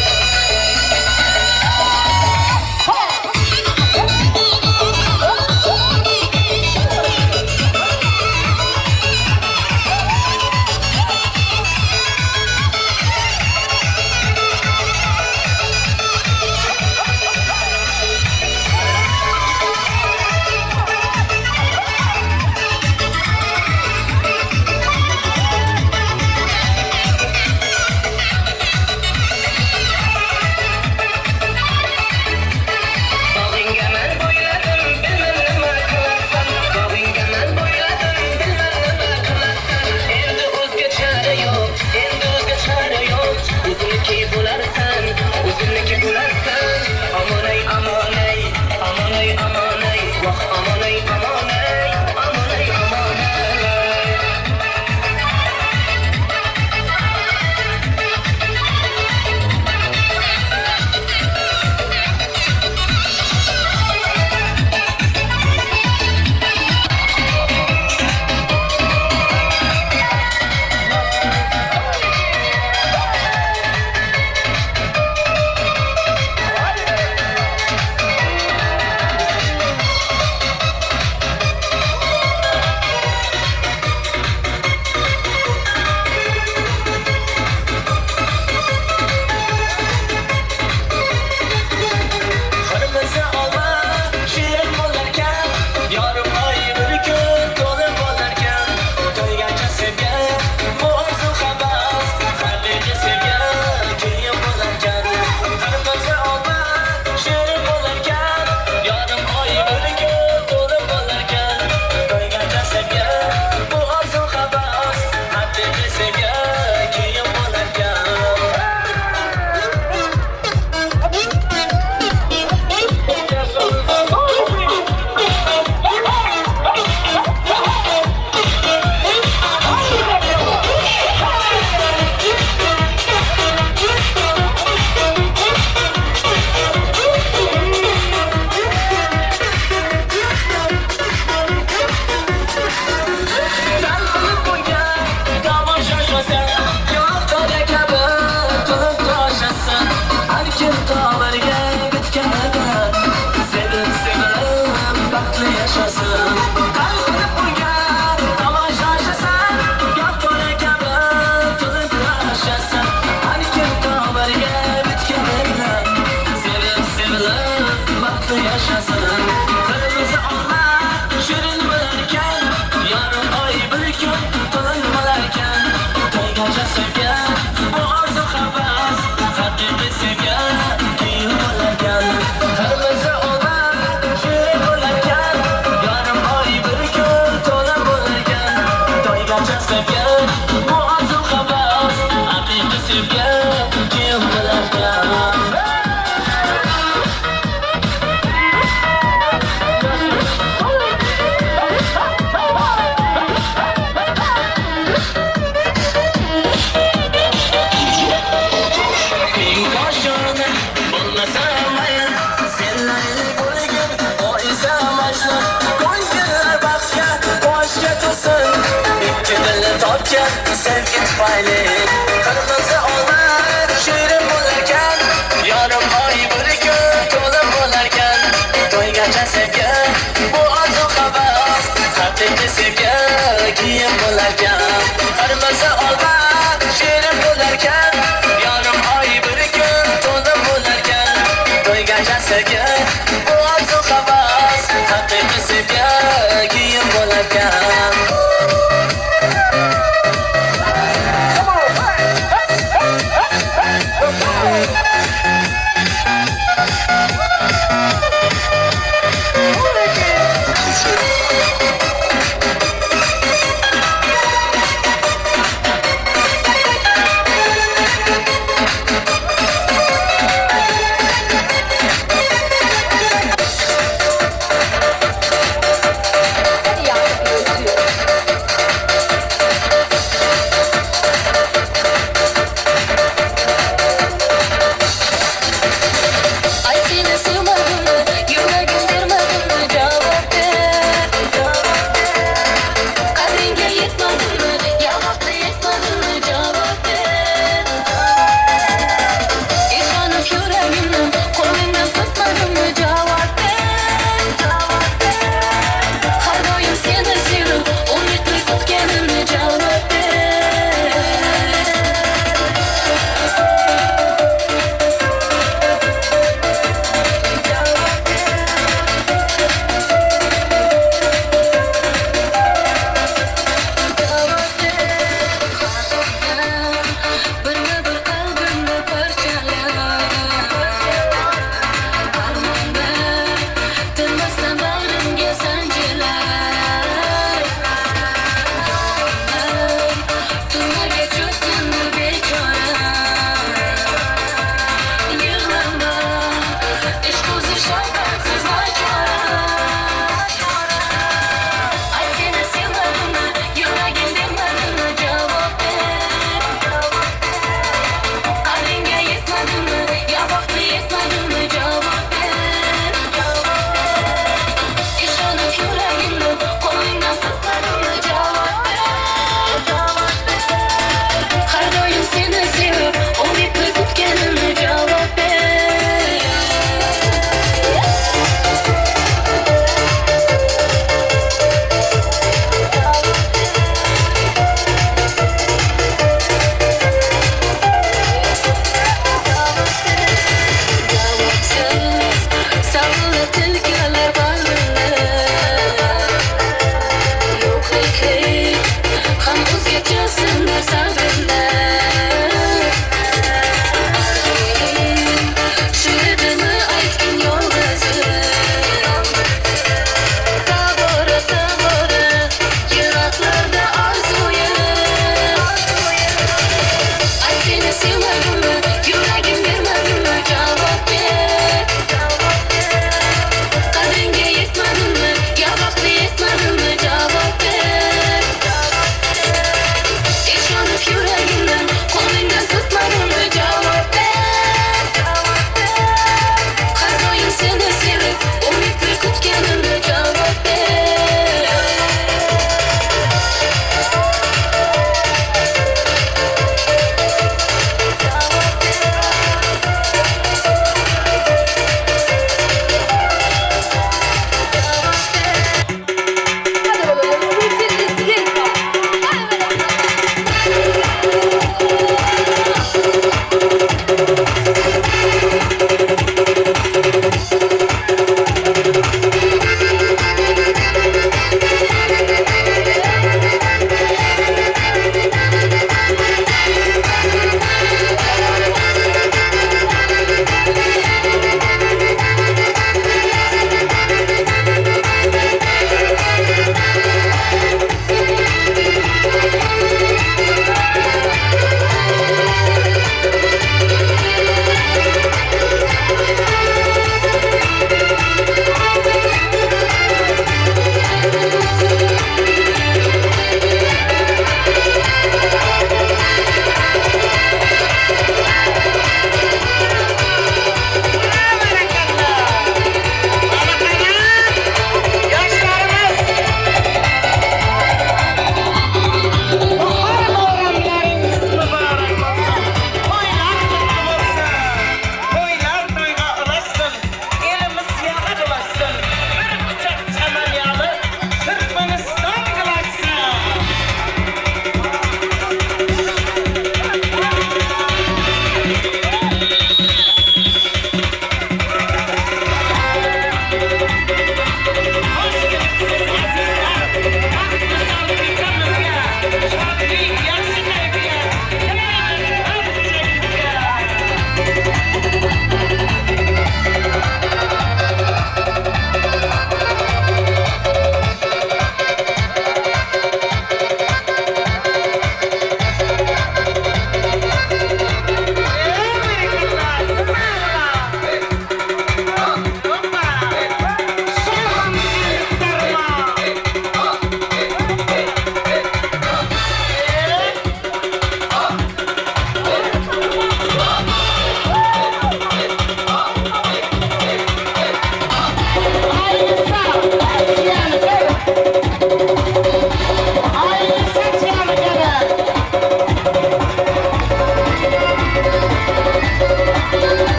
Bagyňa men boýladym, bilmem nima kylarsan. Bagyňa men boýladym, bilmem nima kylarsan. Endi o'zga chora yo'q, endi o'zga chora yo'q. O'zimniki bo'larsan, o'zimniki bo'larsan. Aman ey, aman ey, aman ey, aman ey, voh aman ey, aman ey, aman ey, aman ey. Qirmizi olma shirin bo'larkan, Yarim oy bir kun to'lib bo'larkan. To'ygacha sevgan bu orzu havas, Haqiqiy sevgan kuyim bo'larkan. Qirmizi olma shirin bo'larkan, Yarim oy bir kun to'lib bo'larkan. To'ygacha sevgan bu orzu havas, Haqiqiy sevgan kuyim bo'larkan. Talpinib qo'ygan tomosha shosan, Yo'qdagi kabi to'lib toshasan. Har kim tomirga bitganida, Sevib sevib baxtli yashasin. Talpinib qo'ygan tomosha shosan, Yo'qdagi kabi to'lib toshasan. Har kim tomirga bitganida, Sevib sevilib baxtli yashasin. Qirmizi olma shirin bo'larkan, Yarim oy bir kun to'lin bo'larkan. To'ygacha sevgan bu orzu havas, Haqiqiy sevgan kuyim bo'larkan. Qirmizi olma shirin bo'larkan, Yarim oy bir kun to'lin bo'larkan. To'ygacha sevgan bu orzu havas, Haqiqiy sevgan kuyim bo'larkan. Qo'shona bo'lmasa mayli, Senlarni bo'lgin Oysa Majnun. Ko'ngillar baxtga boshga to'lsin, Ikki dilni topgan sevgi tufayli. Qirmizi olma shirin bo'larkan, Yarim oy bir kun to'lib bo'larkan. To'ygacha sevgi bu orzu havas, Haqiqiy sevgi kiyim bo'larkan. Qirmizi olma shirin bo'larkan, Yarim oy bir kun to'lib bo'larkan. To'ygacha sevgi bu orzu havas, Haqiqiy sevgi kiyim bo'larkan.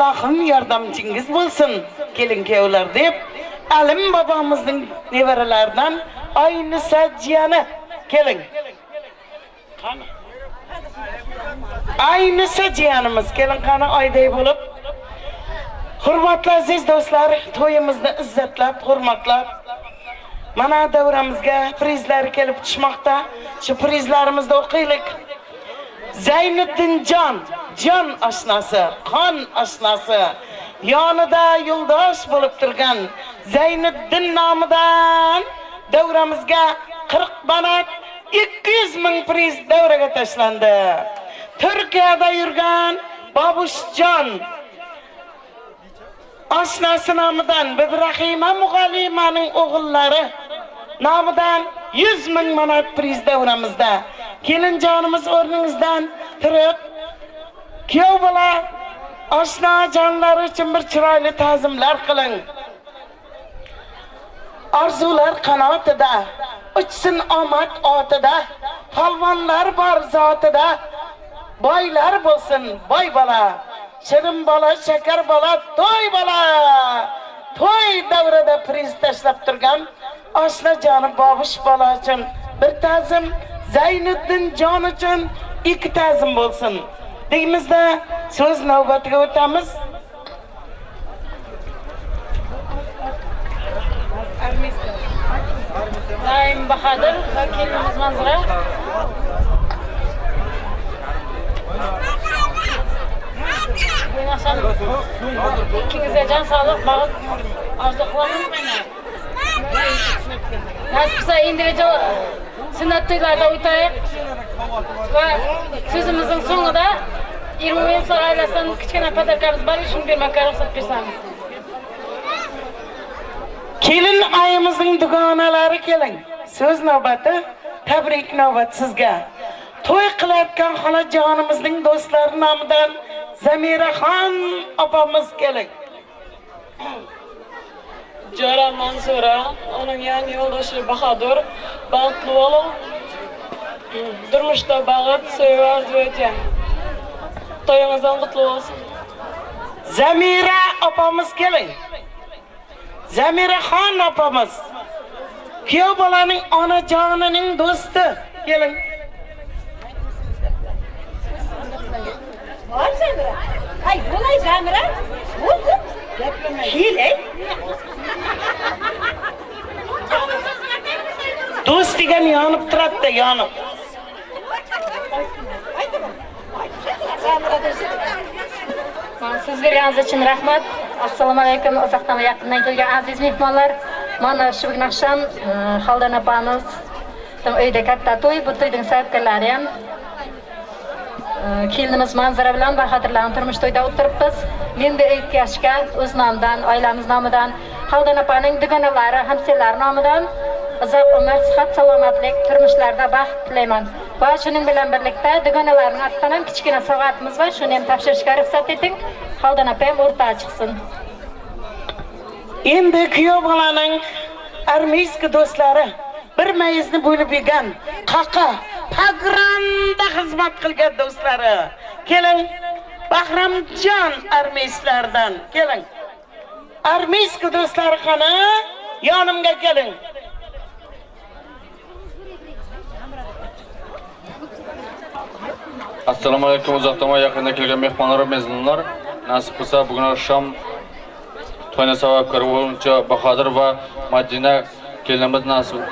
Allahym ýardamçyňyz bolsun gelin-kewler diýip, Alim babamyzyň neberelerden Aýnisa jiýeni gelin. Hany? Aýnisa jiýenimiz gelin hany aýdaý bolup. Hormatly aziz dostlar, toýumyzny yzzatlap, hormatlap, mana döwrämizge prizler kelip düşmakda. Şu prizlerimizde okylyk. Zeýniddinjan, jan aşnasy, kan aşnasy, ýanyda ýoldaş bolup durgan Zeýniddin namydan döwrämizge 40 manat 200 müň priz döwrege taşlandy. Türkiýede ýürgen Babuşjan aşnasy namydan Bibrahyma mugallymanyň ogullary namydan 100 müň manat priz döwrämizde. Gelinjanymyz ornuňyzdan turup, Kýow bala, aşna janlary üçin bir çyraýly tazymlar kylyň. Arzuwlar kanatyda, uçsun amat otyda, Palwanlar bar zatyda, baýlar bolsun baý bala. Şirin bala, şeker bala, toý bala! Toý döwrede priz taşlap turgan aşna jany Babuş bala üçin bir tazym, Zeýniddin jan üçin iki tazym bolsun. Diýmizde söz nöwbetiga ötemiz. Daýym Bahadyr we kelinimiz Manzura. Bugün akşam ikiňize jan saglyk, bagyt arzuw kylamyn. Nasip bolsa indigi sünnet toýlarda oýtaýyk. We sözümiziň soňunda Irmowiýewler aýlasyndan kiçgene podarkamyz bar, şuny bermekge rugsat berseňiz. Kelin aýymyzyň düganalary keliň. Söz nowbaty, tabrik nowbat sizge. Toý kylatkan halajanymyzyň dostlary namydan Zamira han opamyz keliň. Jora Mansura, onuň ýan ýoldaşy Bahadur, bagtly boluň! Durmuşda bagyt, söýgi arzuw edýän. Toýuňyzam gutly bolsun! Zamira opamyz keliň. Zamira han opamyz. Kýew balanyň anajanynyň dosty keliň. Bor Zamira. Aý bolaý Zamira. Bol kız. Hile. Dost diýen ýanyp duratda ýanyp. Söz berganiňiz üçin rahmat. Assalamu aleýkum uzakdan we ýakyndan kelgen aziz mehmanlar. Mana şu gün agşam Haldan apamyz öýde katta toý, bu toýduň sebäpkärleri hem Kelinimiz Manzara bilen Bahadyrlaryň turmuş toýda oturypbys. Men bu öýtgeşige öz namdan, aýlamyz namydan, Haldan apanyň düganalary, hamselleri namydan uzak ömür, syhat-salamatlyk, turmuşlarda bagt tileýmen. We şunuň bilen birlikde düganalarynyň atyndan hem kiçgine sowgatymyz bar, şuny hem tabşyryşga rugsat ediň. Haldan apa hem orta çyksyn. Indi küýew balanyň armeýski dostlary bir meýizni bölüp ýegen kaka pogranda hyzmat kylgan dostlary keliň Bahramjan armeýslerden keliň armeýski dostlary hany ýanymga keliň. Assalamu aleýkum uzakdan we ýakyndan kelgen myhmanlar we mezlumlar. Nasip bolsa bu gün agşam toýuna sebäpkär bolunça Bahadyr we Madina gelinimiz nasip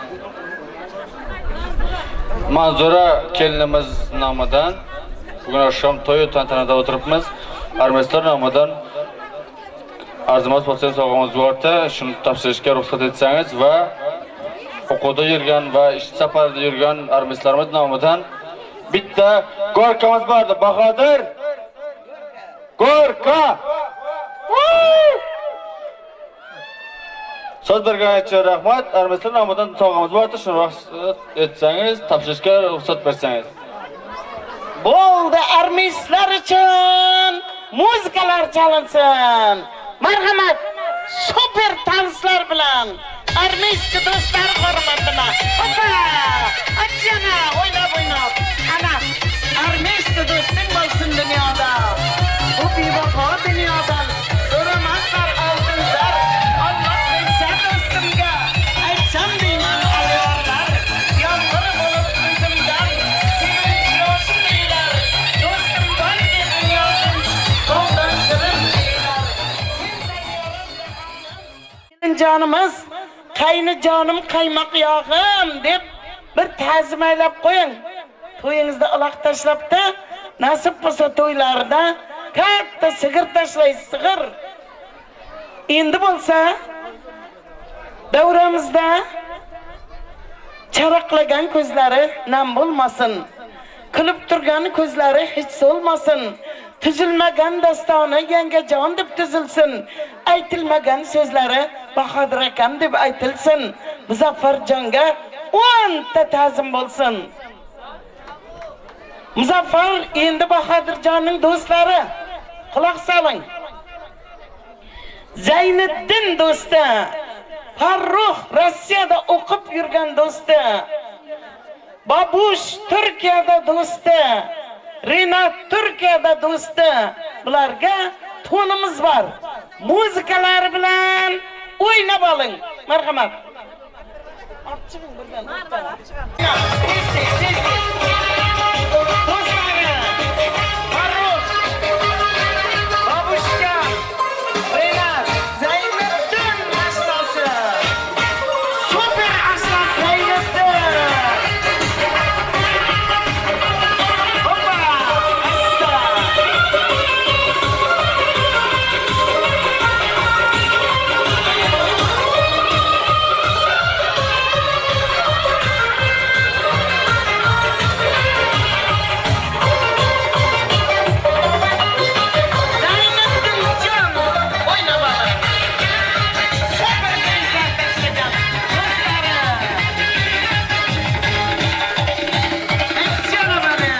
Manzura gelinimiz namadan bu gün agşam toýy tantanada oturypmyz. Armesler namadan Arzymaz bolsa sowgamyz borda, şuny tabşyryşga rugsat etseňiz we okuwda ýörgen we iş saparda ýörgen armistlerimiz nomydan bitta gorkamyz bardy. Bahadyr! Gorka! Söz bergeniňiz üçin rahmat. Armistler nomydan sowgamyz bardy, şuny rugsat etseňiz, tabşyryşga rugsat berseňiz. Boldy armistler üçin muzikalar çalynsyn. Marhamat super tanslar bilen armiski dostlar hormatyna. Hopa! Açýana oýnap oýnap. Ana armiski dostuň bolsun dünýada. Bu biwepa dünýadan. Gelin janymyz, Gaýny janym gaýmak ýagym diýip bir täzim aýlap goýuň. Toýuňyzda ulak taşlapda, nasyp bolsa toýlarda kätde sygyr taşlaýys, sygyr. Indi bolsa döwremizde çaraklagan közleri nam bolmasyn. Külüp turgan közleri hiç solmasyn. Tüzülmegen dastany ýeňňe jan diýip tüzülsin. Aýtylmagan sözleri Bahadyr akam diýip aýtylsyn. Muzaffar janga onta tazym bolsun. Muzaffar endi Bahadyr janyň dostlary. Gulak salyň. Zaýniddin dosty. Farruh Rossiýada okyp ýürgen dosty. Babuş Türkiýede dosty. Rinat Türkiýede dosty. Bularga tonumyz bar. Muzykalary bilen oýnap alyň. Marhamat. Alyp çykyň birden ortaga. Tez tez tez tez. Dostlary. Farruh. Babuşka. Rinat. Zaýniddin aşnasy. Super aşnas Zaýniddin. Hoppa. Assa. Zaýniddin jan oýnap alyň. Super prizler taşlaýan dostlary. Aýtjana bana.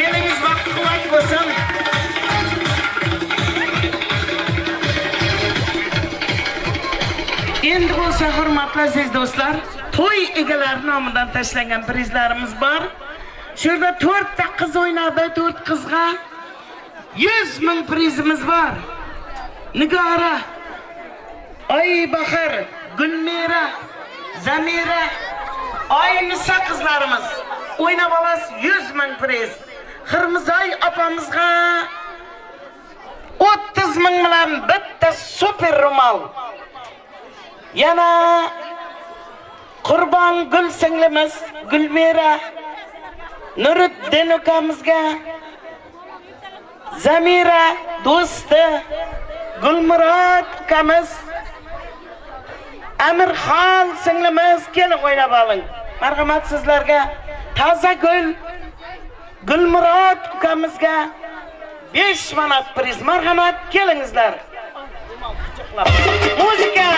Eliňiz wagt kuwwat bolsun. Endi bolsa hormatly aziz dostlar, toý egeleri nomyndan taşlangan prizlerimiz bar. Şu ýerde törtte gyz oýnady, tört gyzga 100 000 prizimiz bar. Nigara, Aýbahar, Gülmira, Zamira, Aýnisa gyzlarymyz oýnap alas 100 000 priz. Hyrmyzaý apamyzga 30 000 bilen bitta super rumal. Ýene Gurbangül siňlimiz Gülmira, Nuruddin ukamyzga, Zamira dosty, Gülmyrat ukamyz, Amirhan siňlimiz geliň oýnap alyň. Marhamat sizlerge Tazagül, Gülmyrat ukamyzga 5 manat priz. Marhamat geliňizler. Muzika!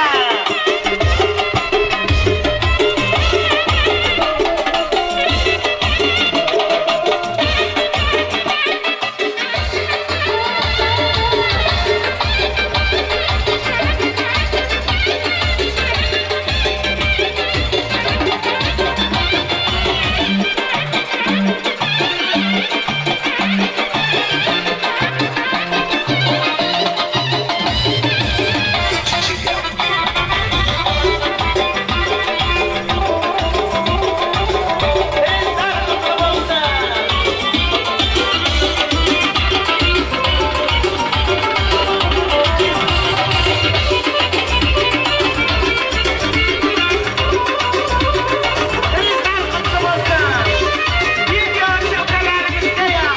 Prizler gutly bolsun! Prizler gutly bolsun! Videoçy ukalarymyzda ýa.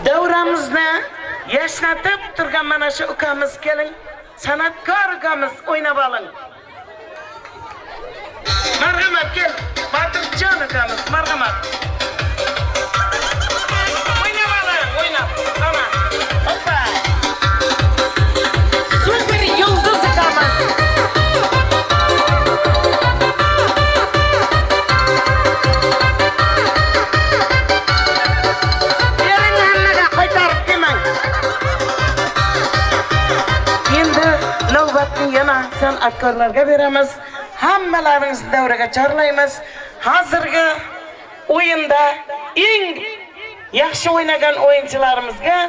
Döwramizni ýaşnadyp turgan mana şu ukamiz keliň, sanatkar ukamiz oýnap alyň. Marhamat gel, Batyrjan ukamiz, marhamat. Oýnap alyň, oýnap. Ana. Hoppa. Super ýyldyz ukamiz. Beriň hemmege gaýtaryp diýmäň. Endi nowbatny ýene sanatkarlarga beremiz. Hammalaryňyzy döwrege çorlaýmyz. Hazirgi oýunda iň ýagşy oýnagan oýunçylarymyzga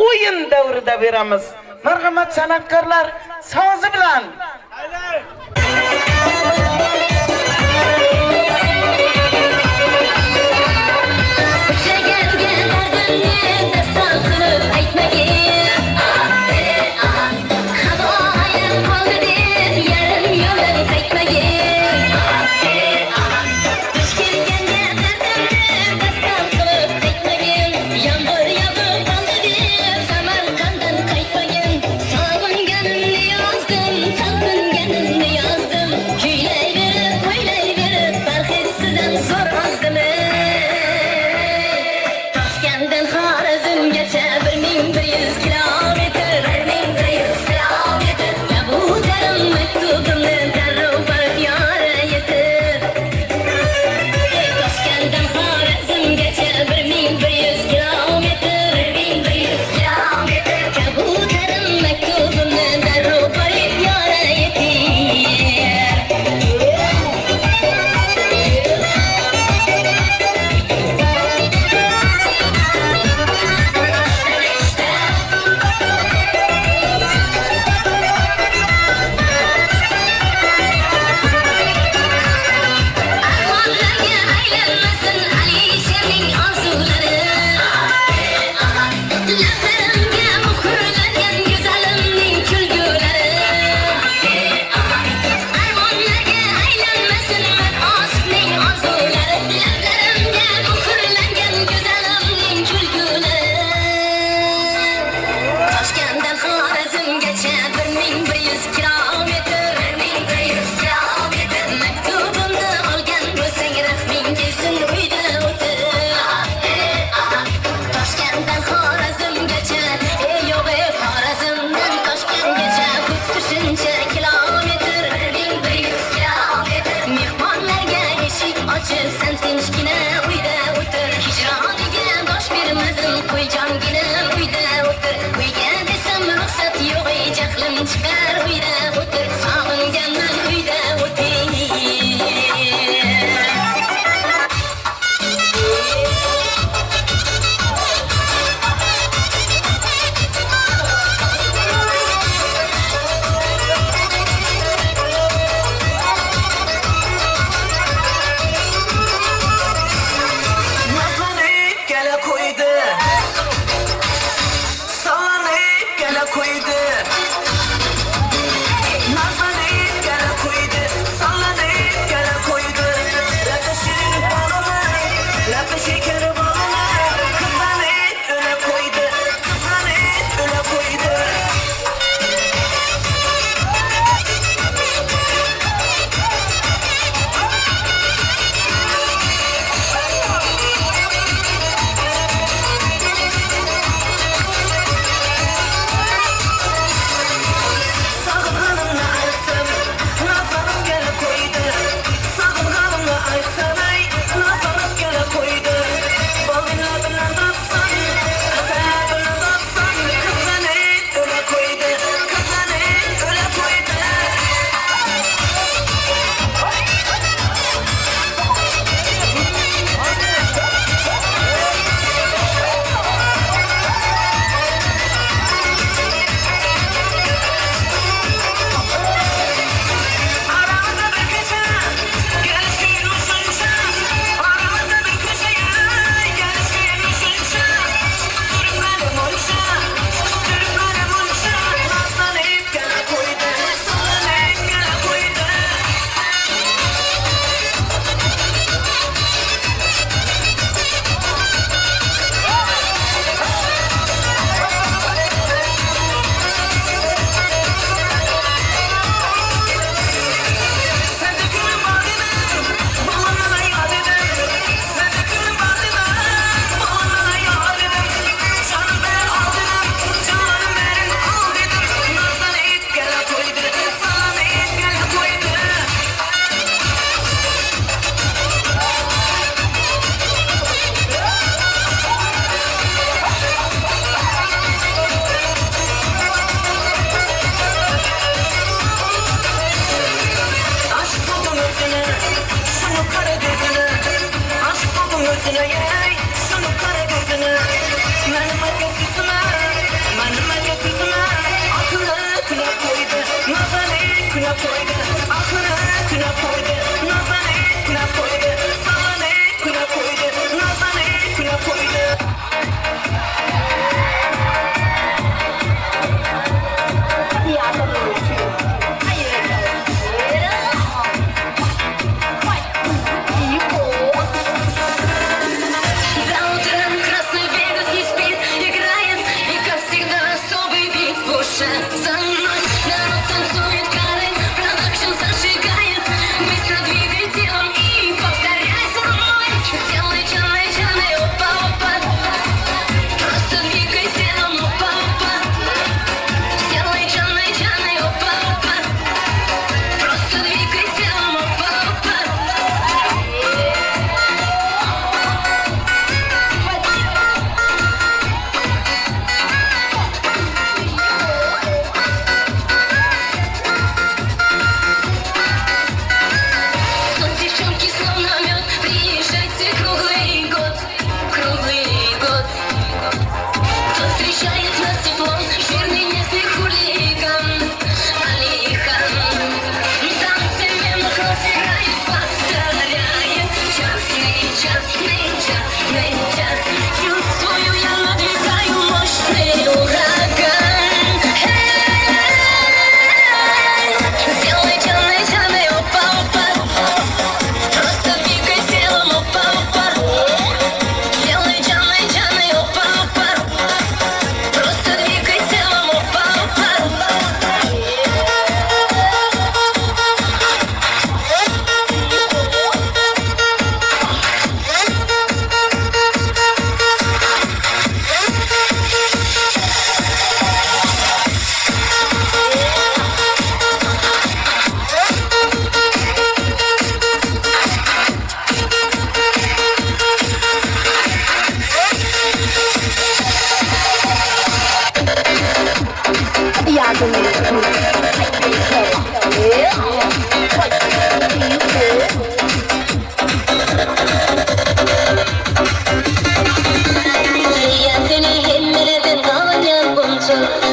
oýun döwrüde beremiz. Marhamat sanatkarlar sazy bilen.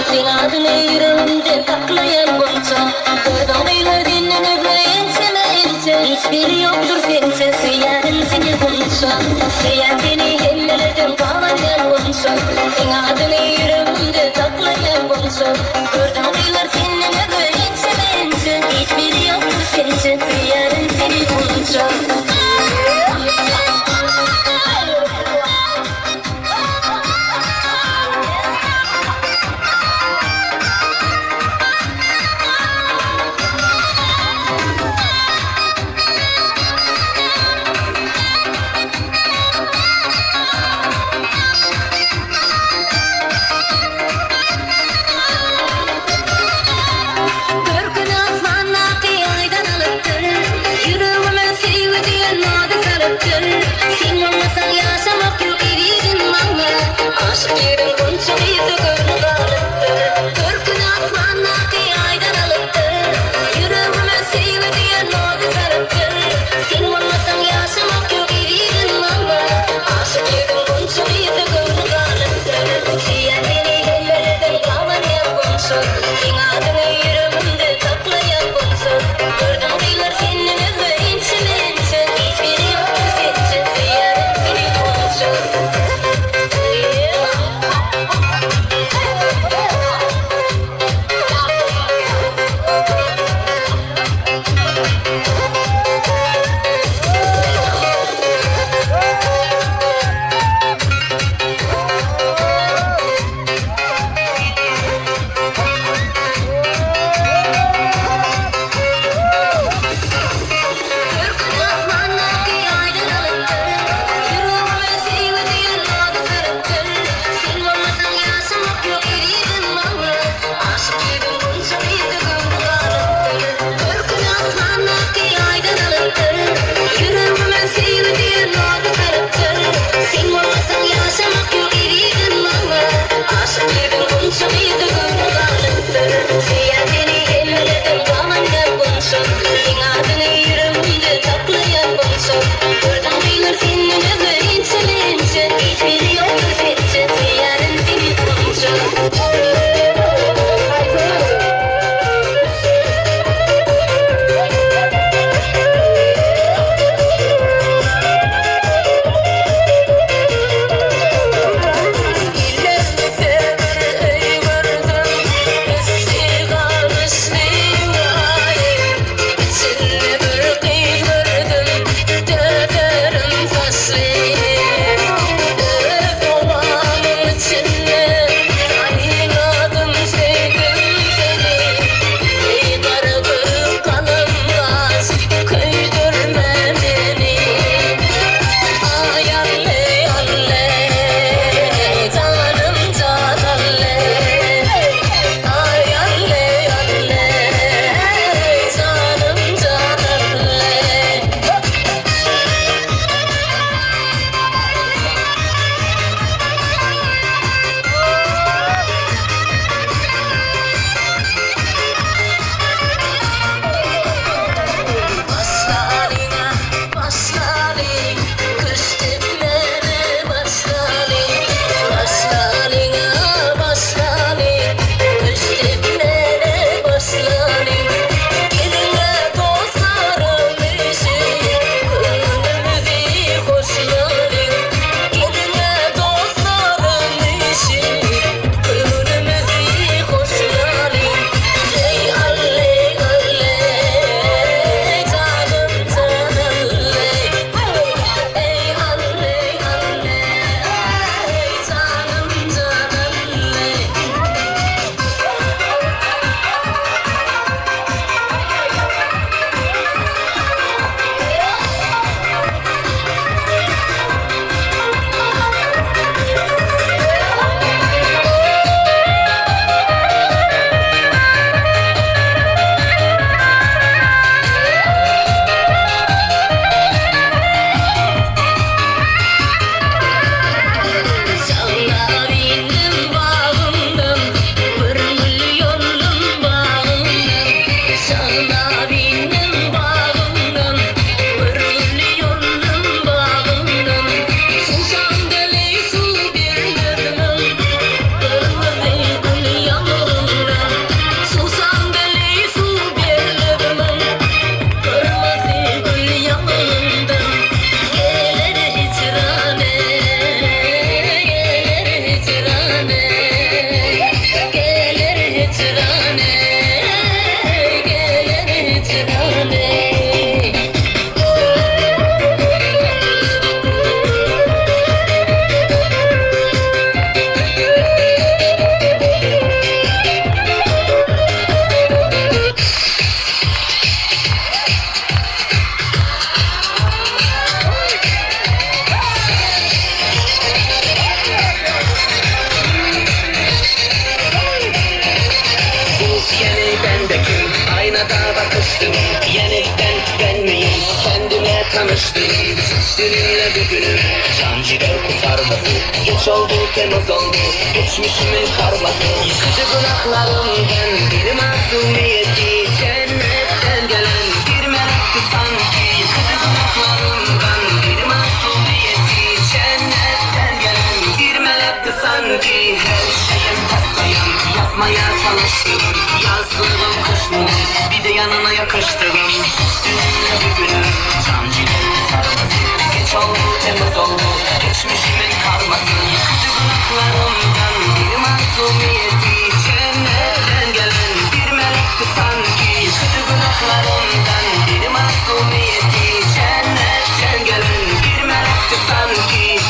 Seň adyňy ýüregimde saklaýan gunça. Gördüň gyzlar senden özge ençeme ençe. Hiç biri ýokdur sençe söýýärin seni gunça. Söýýän seni hemmelerden gabanýan gunça. Seň adyňy ýüregimde saklaýan gunça. Gördüň gyzlar senden özge ençeme ençe. Hiç biri ýokdur sençe söýýärin seni gunça. Görküni asmandaky aýdan alypdyr, Ýüregime söýgi diýen ady salypdyr. Sen bolmasaň ýaşamak ýok ezizim maňa, Aşyk ýeriň gunça gyzy göwni galypdyr. Görküni asmandaky aýdan alypdyr, Ýüregime söýgi diýen ady salypdyr. Sen bolmasaň ýaşamak ýok ezizim maňa, Aşyk ýeriň gunça gyzy göwni galypdyr. Söýýän seni hemmelerden gabanýan gunça, Seň adyňy ýüregimde saklaýan gunça. Gördüm gyzlar senden özge ençe-mençe, Hiç biri ýokdur sençe, söýýärin seni gunça. Görküni asmandaky aýdan alypdyr, Ýüregime söýgi diýen ady salypdyr. Sen bolmasaň ýaşamak ýok ezizim maňa, Aşyk ýüzüň gunça gyzy göwni galypdyr. Görküni asmandaky aýdan alypdyr, Ýüregime söýgi diýen ady salypdyr. Sen bolmasaň ýaşamak ýok ezizim maňa, Aşyk ýüzüň gunça gyzy göwni galypdyr. Söýýän seni hemmelerden gabanýan gunça, Seň adyňy ýüregimde saklaýan gunça. Gördüm gyzlar senden özge ençe-mençe, Hiç biri ýokdur sençe, söýýärin seni gunça. Illerinde bir öý gördüm, Üsti gamyşly waý. Içinde bir gyz gördüm, Döderim saçly. Öz obamyň içinde, tanıştım Seninle bir günüm Can ciğer kusarması Geç oldu temiz oldu Geçmişimin karması Yıkıcı günahlarımdan Bir masumiyeti Cennetten gelen bir melekti sanki Yıkıcı günahlarımdan Bir masumiyeti Cennetten gelen bir melekti sanki Her şeyim tasayım Yapmaya çalıştım Yazlığım kışlığım Bir de yanına yakıştırım Dünle bugünüm Can ciğer sarması Geç oldu temiz oldu Geçmişimin karması Yıkıcı günahlarımdan Bir masumiyeti Cennetten gelen bir melekti sanki Yıkıcı günahlarımdan Bir masumiyeti Cennetten gelen bir melekti sanki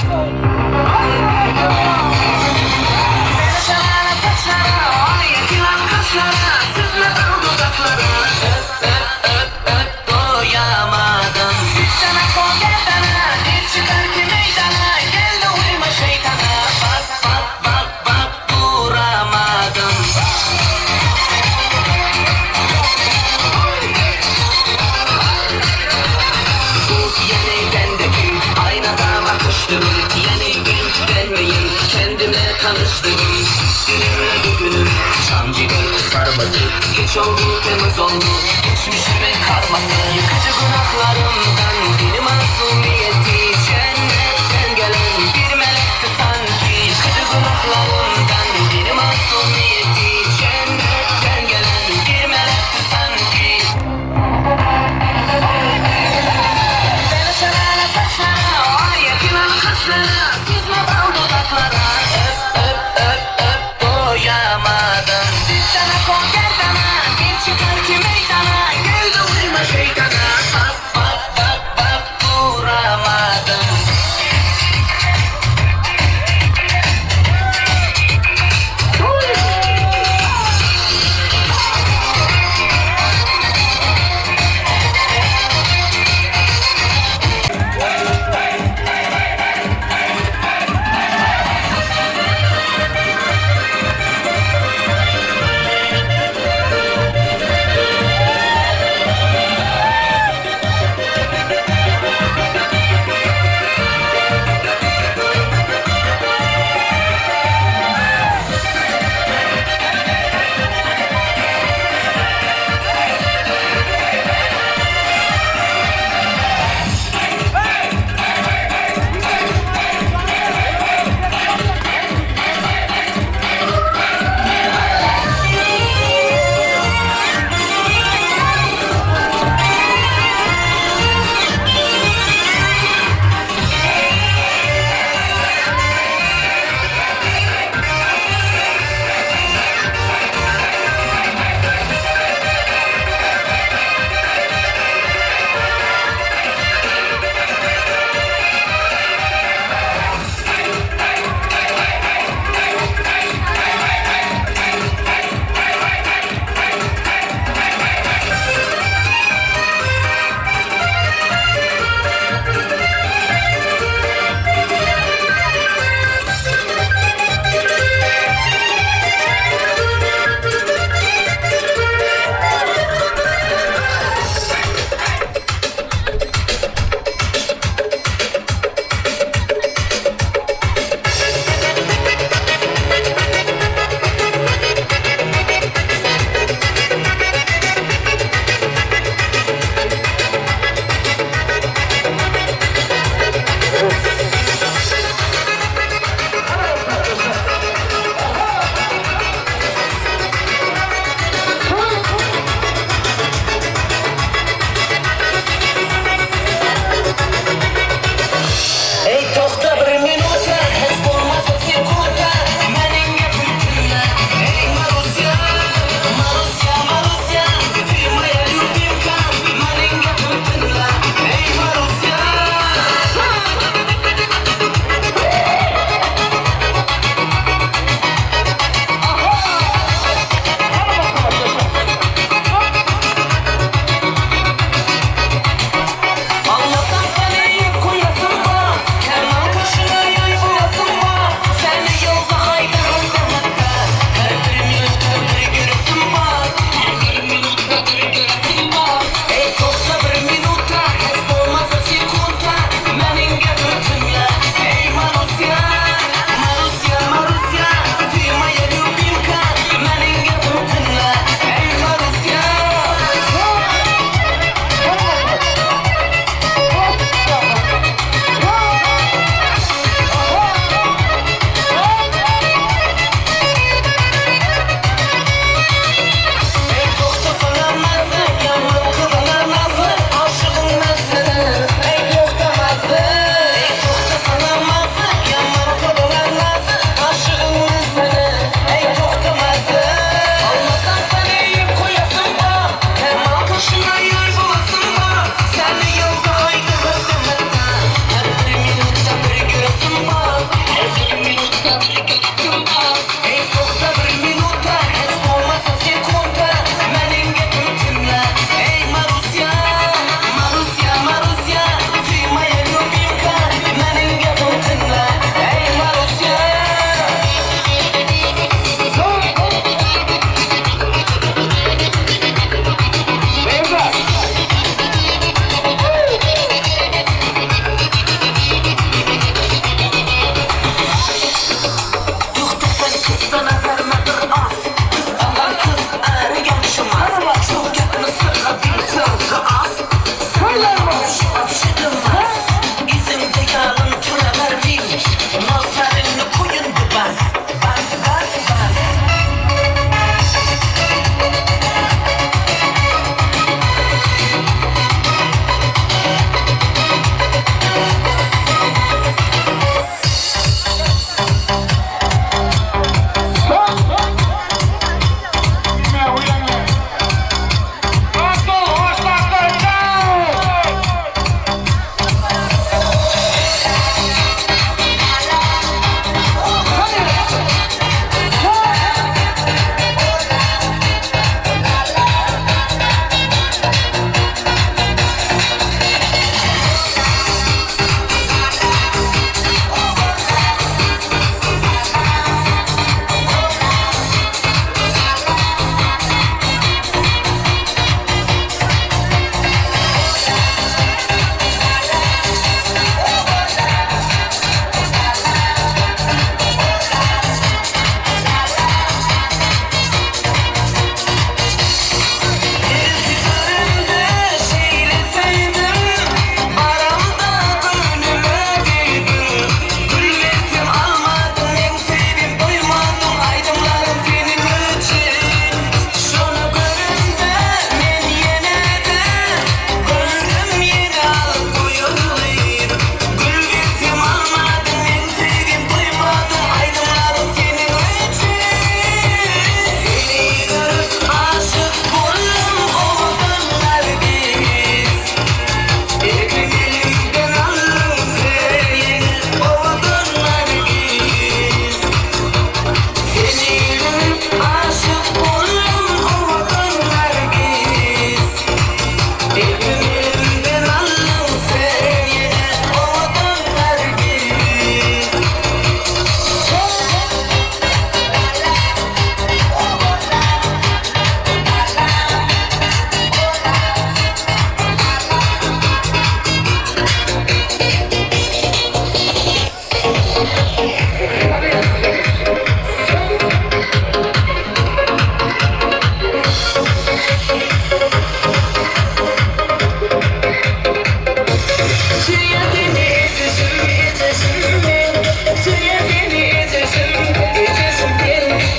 Beni şelale saçlara Ay yılan kaşlara Süzme dal dudaklara Öp öp öp öp doyamadım Sütleme kol gerdana Bir çıkar ki meydana Gel de uyma şeytana Bak bak bak bak duramadım Bu yeni bendeki aynada bakıştım Yeni ben ben miyim kendimle tanıştım Dünümle bugünüm can ciğer sarması Geç oldu temiz oldu geçmişimin karması Yıkıcı günahlarımdan bir masumiyeti Cennetten gelen bir melekti sanki Yıkıcı günahlarımdan bir masumiyeti Cennetten gelen bir melekti sanki Beni şelale saçlara, ay yakılan kaşlara, süzme bal dudaklara. Öp öp öp öp doyamadım. Sütleme kol gerdana, bir çıkar ki meydana, gel de uyma şeytana. Bak bak bak bak duramadım.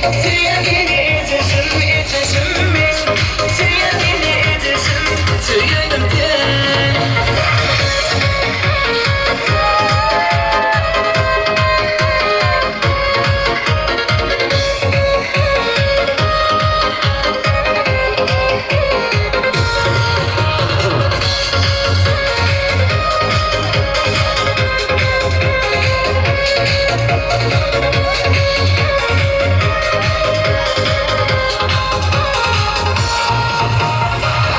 Söýen seni ejeşim, ejeşim men Söýen seni ejeşim, söýenim sen.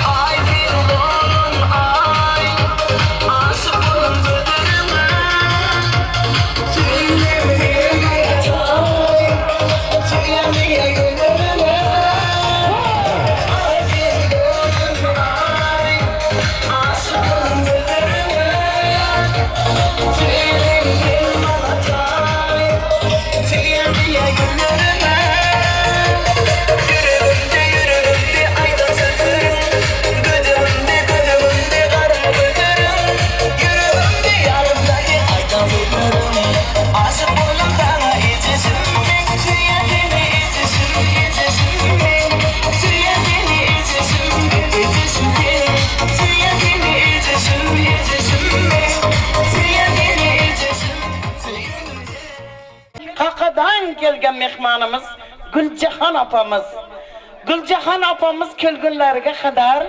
Aý bir bolan aý, aşyk bolan gözleriňe. Tüýlemeye taý, tüýlemeye güllerine. Aý bir bolan aý, aşyk bolan gözleriňe. Tüýlemeye taý, tüýlemeye güllerine. Ýüregimde, ýüregimde aýdan sözleriň, Gözümde, gözümde gara gözleriň. Ýüregimde ýanymdaky aýdan sözleriň. Aşyk boldum saňa ejeşim men, Söýýän seni ejeşim, ejeşim men. Söýýän seni ejeşim, ejeşim sen. Söýýän seni ejeşim, ejeşim men. Söýýän seni ejeşim, söýenim sen. Kakadan kelgan mehmonimiz Guljahan opamiz. Guljahan opamiz kelgunlariga qadar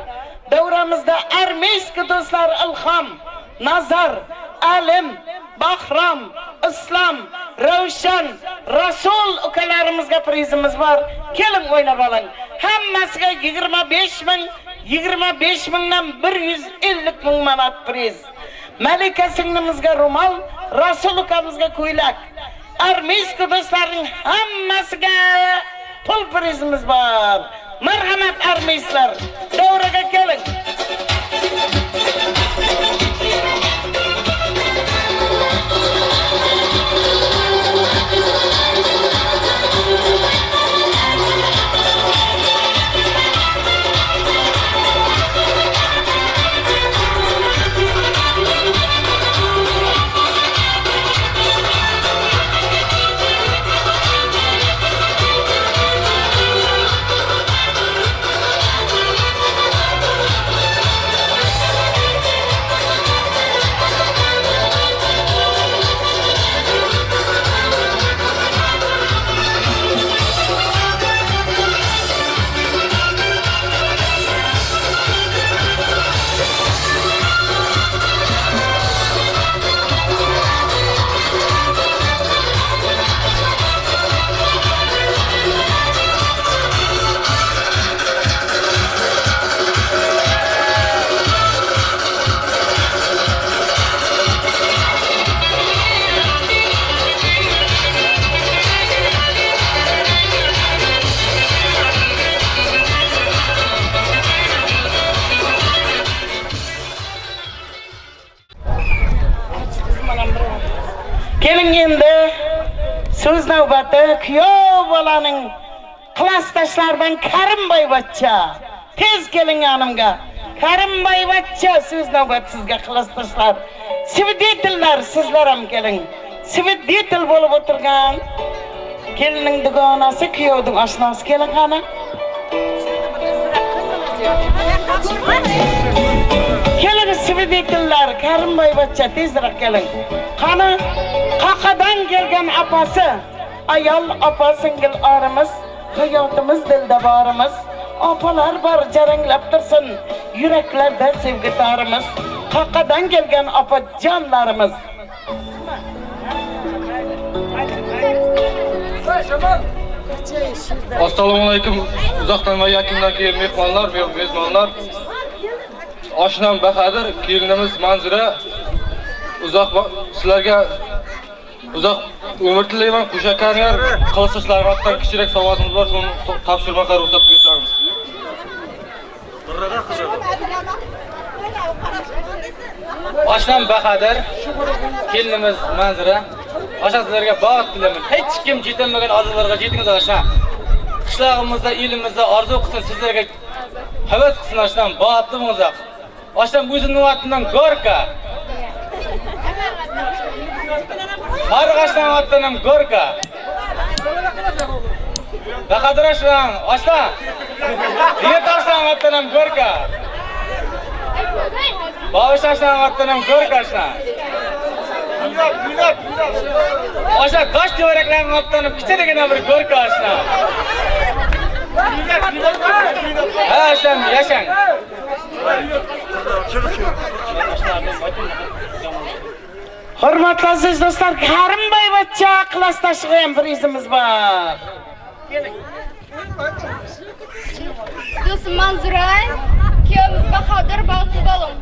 davramizda armeyskiy do'stlar Ilhom, Nazar, Alim, Bahrom, Islom, Ravshan, Rasul ukalarimizga prizimiz bor. Keling o'ynab oling. Hammasiga 25 ming, 25 mingdan 150 ming manat priz. Malika singlimizga ro'mol, Rasul ukamizga ko'ylak. Armeyskiy do'stlarning hammasiga pul prizimiz bor. Marhamat armeyslar, davraga keling. Keling endi so'z navbati kuyov bolaning klassdoshlaridan Karim boyvachcha. Tez keling yonimga. Karim boyvachcha so'z navbati sizga klassdoshlar. Свидетель lar sizlar ham keling. Свидетель bo'lib o'tirgan kelinning dugonasi, kuyovning oshnasi keling qani. Keling свидетель lar, Karim boyvachcha tezroq keling. Qani Qaqadan kelgan opasi, ayol opa singil orimiz, hayotimiz dilda borimiz. Opalar bor jaranglab tursin, yuraklarda sevgi torimiz. Qaqadan kelgan opajonlarimiz. Assalomu alaykum uzoqdan va yaqindan kelgan mehmonlar, mezbonlar. Oshnam Bahodir, kelinimiz Manzura uzoq sizlarga uzoq umr tilayman. Qo'shakarlar qilsizlar ortidan kichikroq sovg'amiz bor, shuni topshirmoqqa ruxsat bersangiz. Oshnam Bahodir, kelinimiz Manzura. Oshna sizlarga baxt tilayman. Hech kim yetolmagan orzularga yetingiz oshna. Qishlog'imizda, elimizda orzu qilsin, sizlarga havas qilsin oshnam, baxtli bo'linglar. Oshnam o'zimning otimdan gorka. Farg'ashdan otimdan ham gorka. Bahadur aşnaň, aşna. Ýigit aşnaň atdanam görka. Babyş aşnaň atdanam görk aşna. Aşna daş töwerekleň atlanyp kiçiligine bir görk aşna. Ha aşnam ýaşaň. Hormatly aziz dostlar, Karim baýbaça klasdaşyga hem prizimiz bar. Dostum Manzura, kiyevimiz Bahadur, bagtly boluň.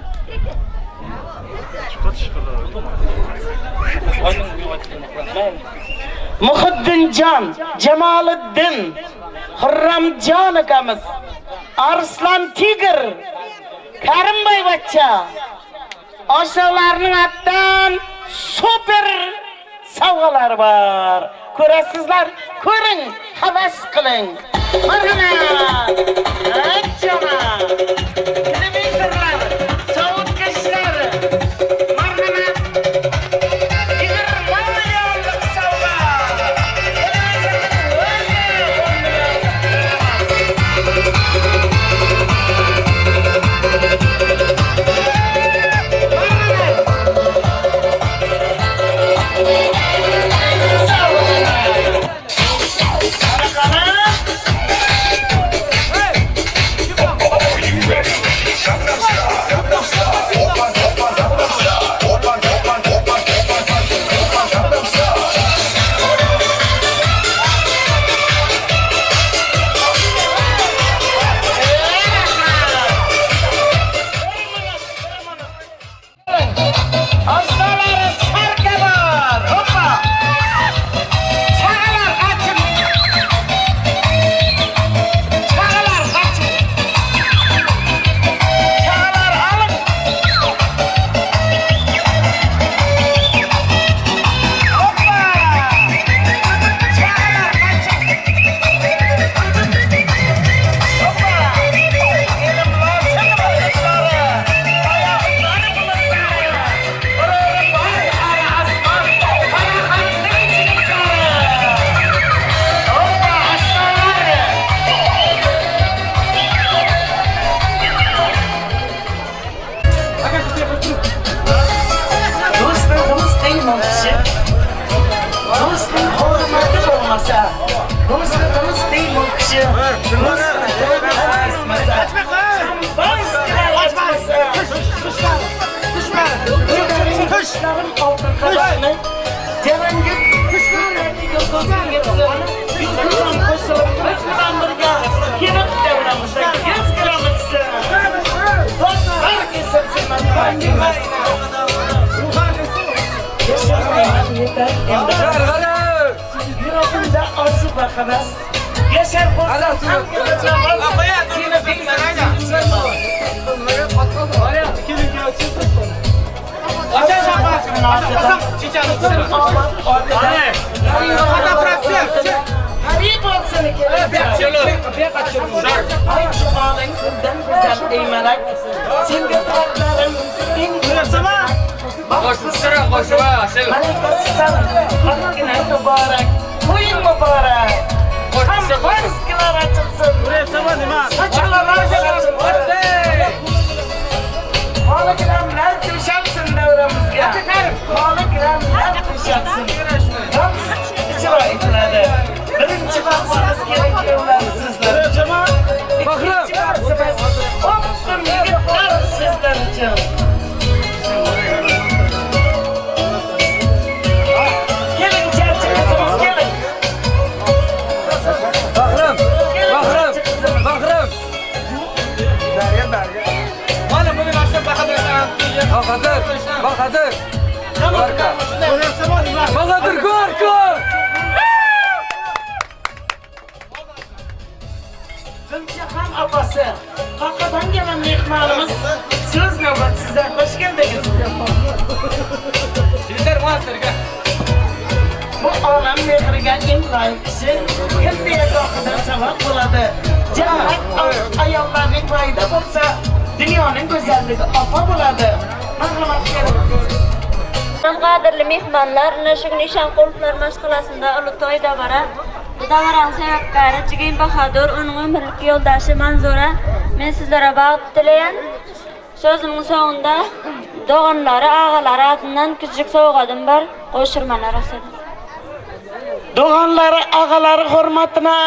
Muhiddinjan, Jemaliddin, Hurramjan akamiz, Arslan Tigr, Karim baýbaça. Aşaglarynyň atdan super sawgalary bar. Köresizler körüň, hawas kylyň. Marhamat! Jana! Telewizorlar, sowutgyçlar. Marhamat! 20 millionlyk sawga. Telewizornyň özi on millionlyk. Aşnalary sarka bar! Hoppa! Çagalar gaçyň! Çagalar gaçyň! Çagalar alyň! Hoppa! Çagalar gaçyň! Hoppa! Elim laçyn bulutlara, aýaklary bulutlara, Urury baý ara asman, parahatlyk jigitleri. Hoppa, aşnalar! Dosta dost diýme kişi, Dostuň hormaty bolmasa, Dosta dost diýme kişi, Dostuň hormaty aýtmasa, Şampanskiler açmasa, Göderiň altyn tabagyny, Jarangöz küştlerni ýyldyzyň ýetsin, Ýyldyzam goşulyp biz bilen birge, Kelip döwranymyza göz giremitsin. Dostlar kesilsin man diýmez. Ýaşarmaýman ýeter endi. Ýüregimde arzuw we höwes. Ýaşar bolsam hangi gyjamaz, Seni bilmän Garyp bolsun Aý jemalyň gülden gözel eý melek, Senge tileklerim iň Malikasysan Bagtyňa mübarek, toýuň mübarek. Şampanskiler açylsyn, saçalar açylsyn. Haly-kilemler düşelsin döwremizge. Haly-kilemler düşelsin. Raks icra ediledi. Birinji raksymyz gelin-giýewler sizler üçin. Ikinji raksymyz optym ýigitler sizler üçin. Geliň çerçi gyzymyz geliň. Bahram! Bahram! Bahram! Bahadur! Bahadur! Gorka! Bahadur Gorka! Güljahan apasy, kakadan gelen myhmanymyz söz nöbet sizde hoş geldiňiz. Sizler masterga. Bu olam mehriga iň laýyk kişi kim diýe gorkudan jogap bolady. Jennet aýallarynyň paýyda bolsa, dünýäniň gözelligi apa bolady. Marhamat geliň. Gadyrly myhmanlar, ine şu gün Işankulowlar maşgalasynda uly toý dabara. Bu dabaraň sebäpkäri jigim Bahadur, onuň ömürlik ýoldaşy Manzura. Men sizlere bagt dileýän. Sözümiň soňunda doganlary, agalary adyndan kiçijik sowgadym bar, gowşurmana rugsat ediň. Doganlary, agalary hormatyna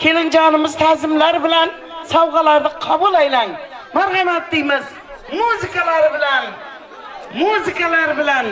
kelinjanymyz tazymlar bilen sowgalardy kabul eýläň. Marhamat diýmiz muzykalary bilen, muzykalar bilen.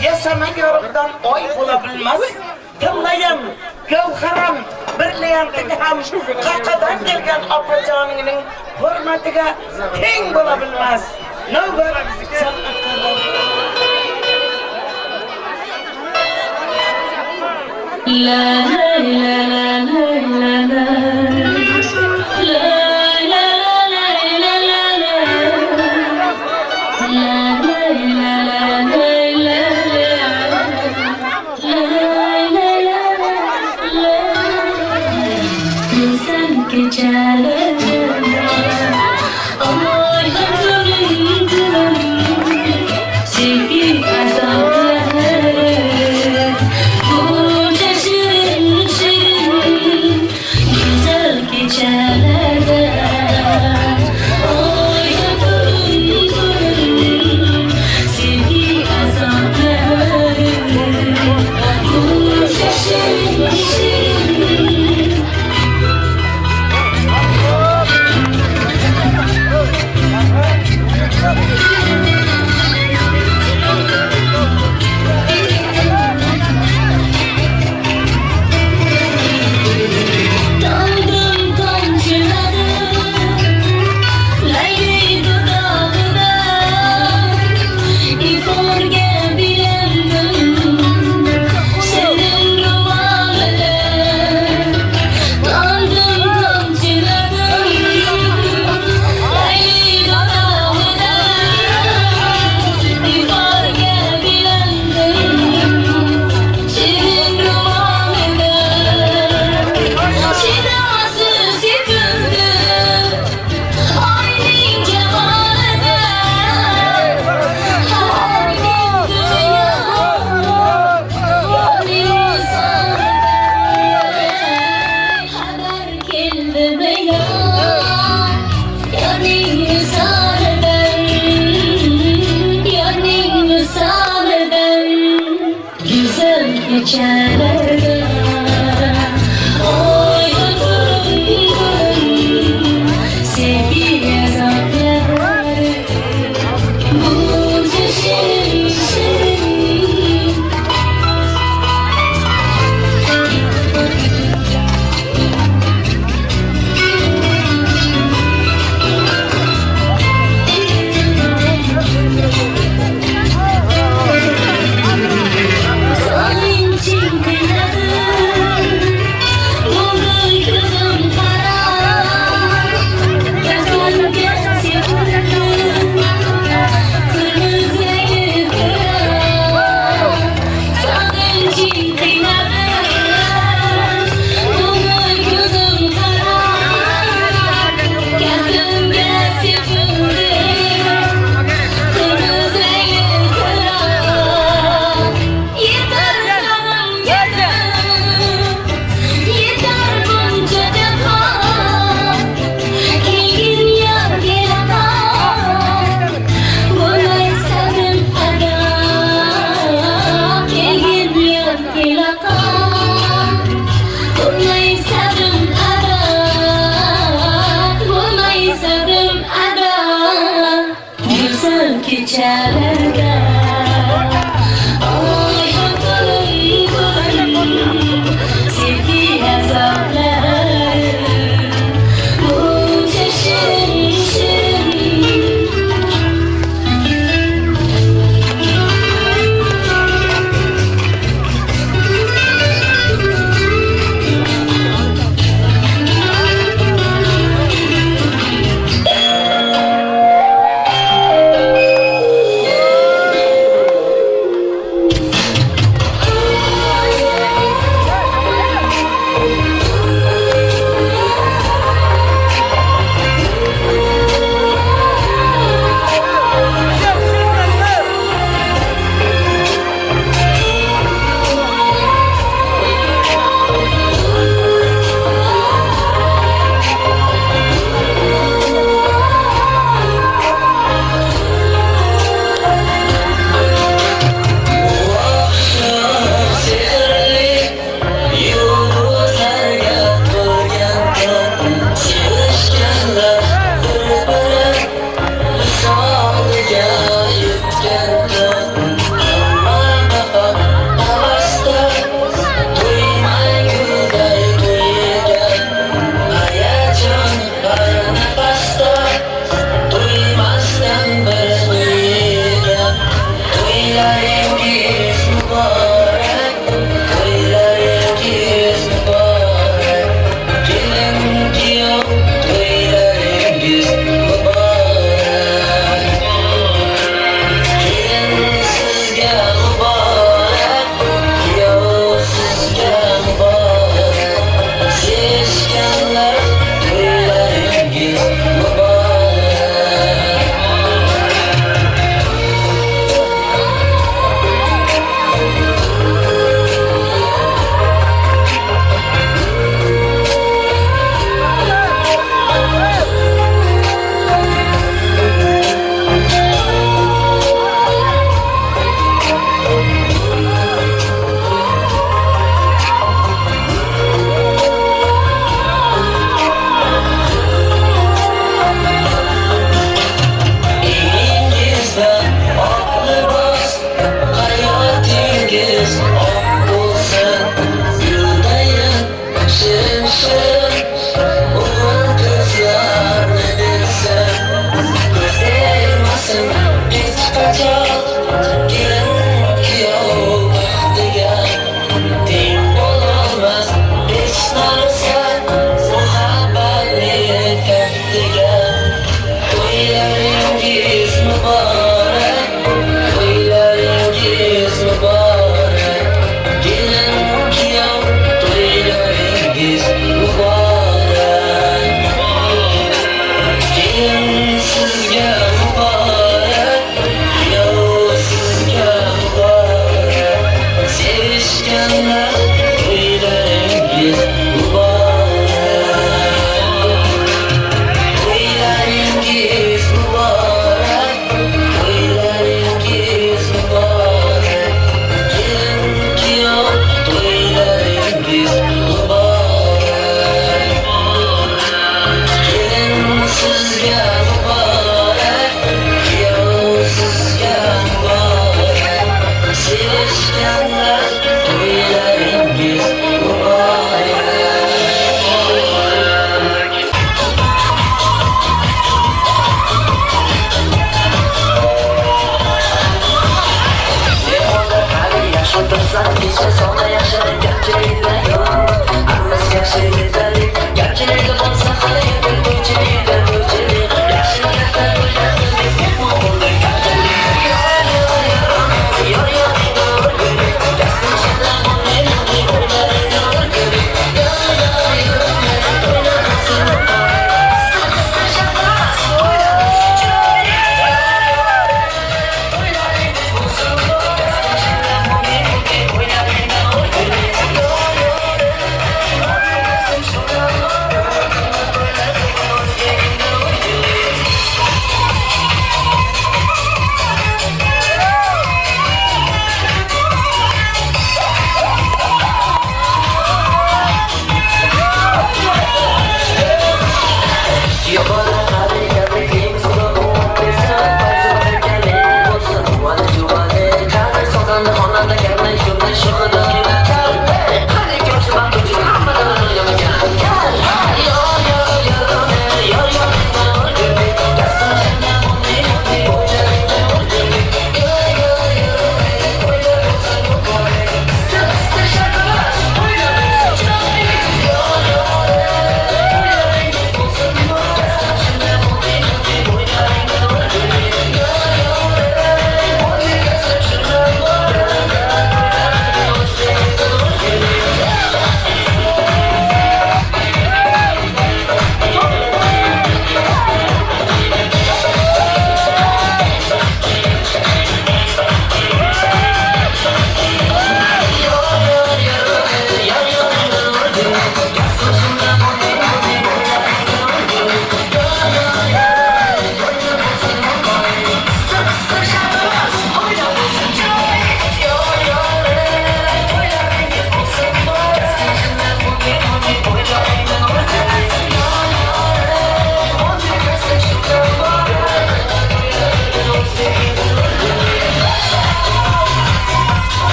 Ýasama ýorukdan oý bola bilmez. Tyllaýam, göwheram, birliantyny ham kakadan gelgen apajanynyň hormatyga teň bola bilmez. Nowbat sanatkarlar.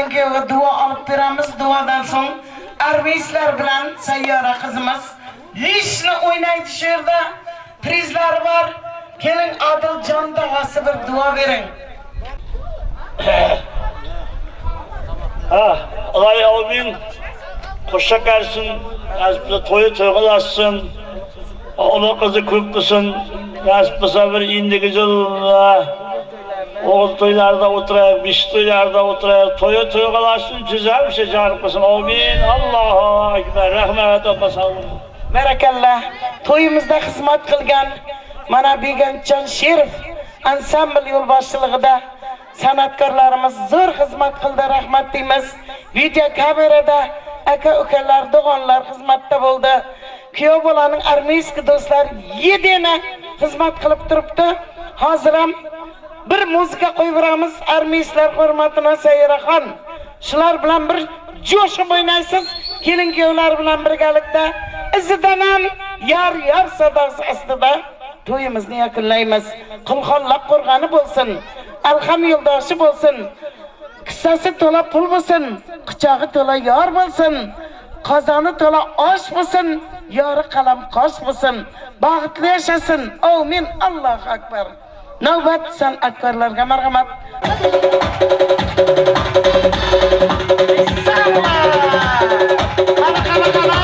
Kelin kiyowga duo alyp beramiz. Duodan soň armeyslar bilan Sayyora qizimiz lично o'ynaydi shu yerda. Prizlari bor. Keling Adil jon tog'asi bir duo bering. Ha, Alay amin. Qo'sha kelsin, nasib bo'lsa to'yi to'yga ulassin. O'g'li qizi ko'p bo'lsin. Nasib bo'lsa bir endigi yil o'g'il to'ylarida o'tiraylik, beshik to'ylarida o'tiraylik, to'yi to'yga ulassin, siz hamisha joriy qilsin. Amin. Allohu akbar. Rahmat opa sog' bo'ling. Barakalla. To'yimizda xizmat qilgan mana Beganchon Sherov ansambl yo'lboshchiligida san'atkorlarimiz zo'r xizmat qildi, rahmat deymiz. Video kamerada aka ukalar, do'g'onlar xizmatda bo'ldi. Kuyov bolaning armeyskiy do'stlar yedena xizmat qilib turibdi. Hozir ham bir muzika qo'yib beramiz armeyslar hurmatına Sayyiraxon. Shular bilan bir jo'shib o'ynaysiz, kelin kuyovlar bilan birgalikda izidan ham yor yor sadosi ostida to'yimizni yakunlaymiz. Qulxonlar qo'rg'oni bo'lsin, alham yo'ldoshi bo'lsin, kissasi to'la pul bo'lsin, quchog'i to'la yor bo'lsin, qozoni to'la osh bo'lsin, yori qalam qosh bo'lsin, baxtli yashasin. Amin. Allohu akbar. Navbat san'atkorlarga marhamat. Qani, qani, qani.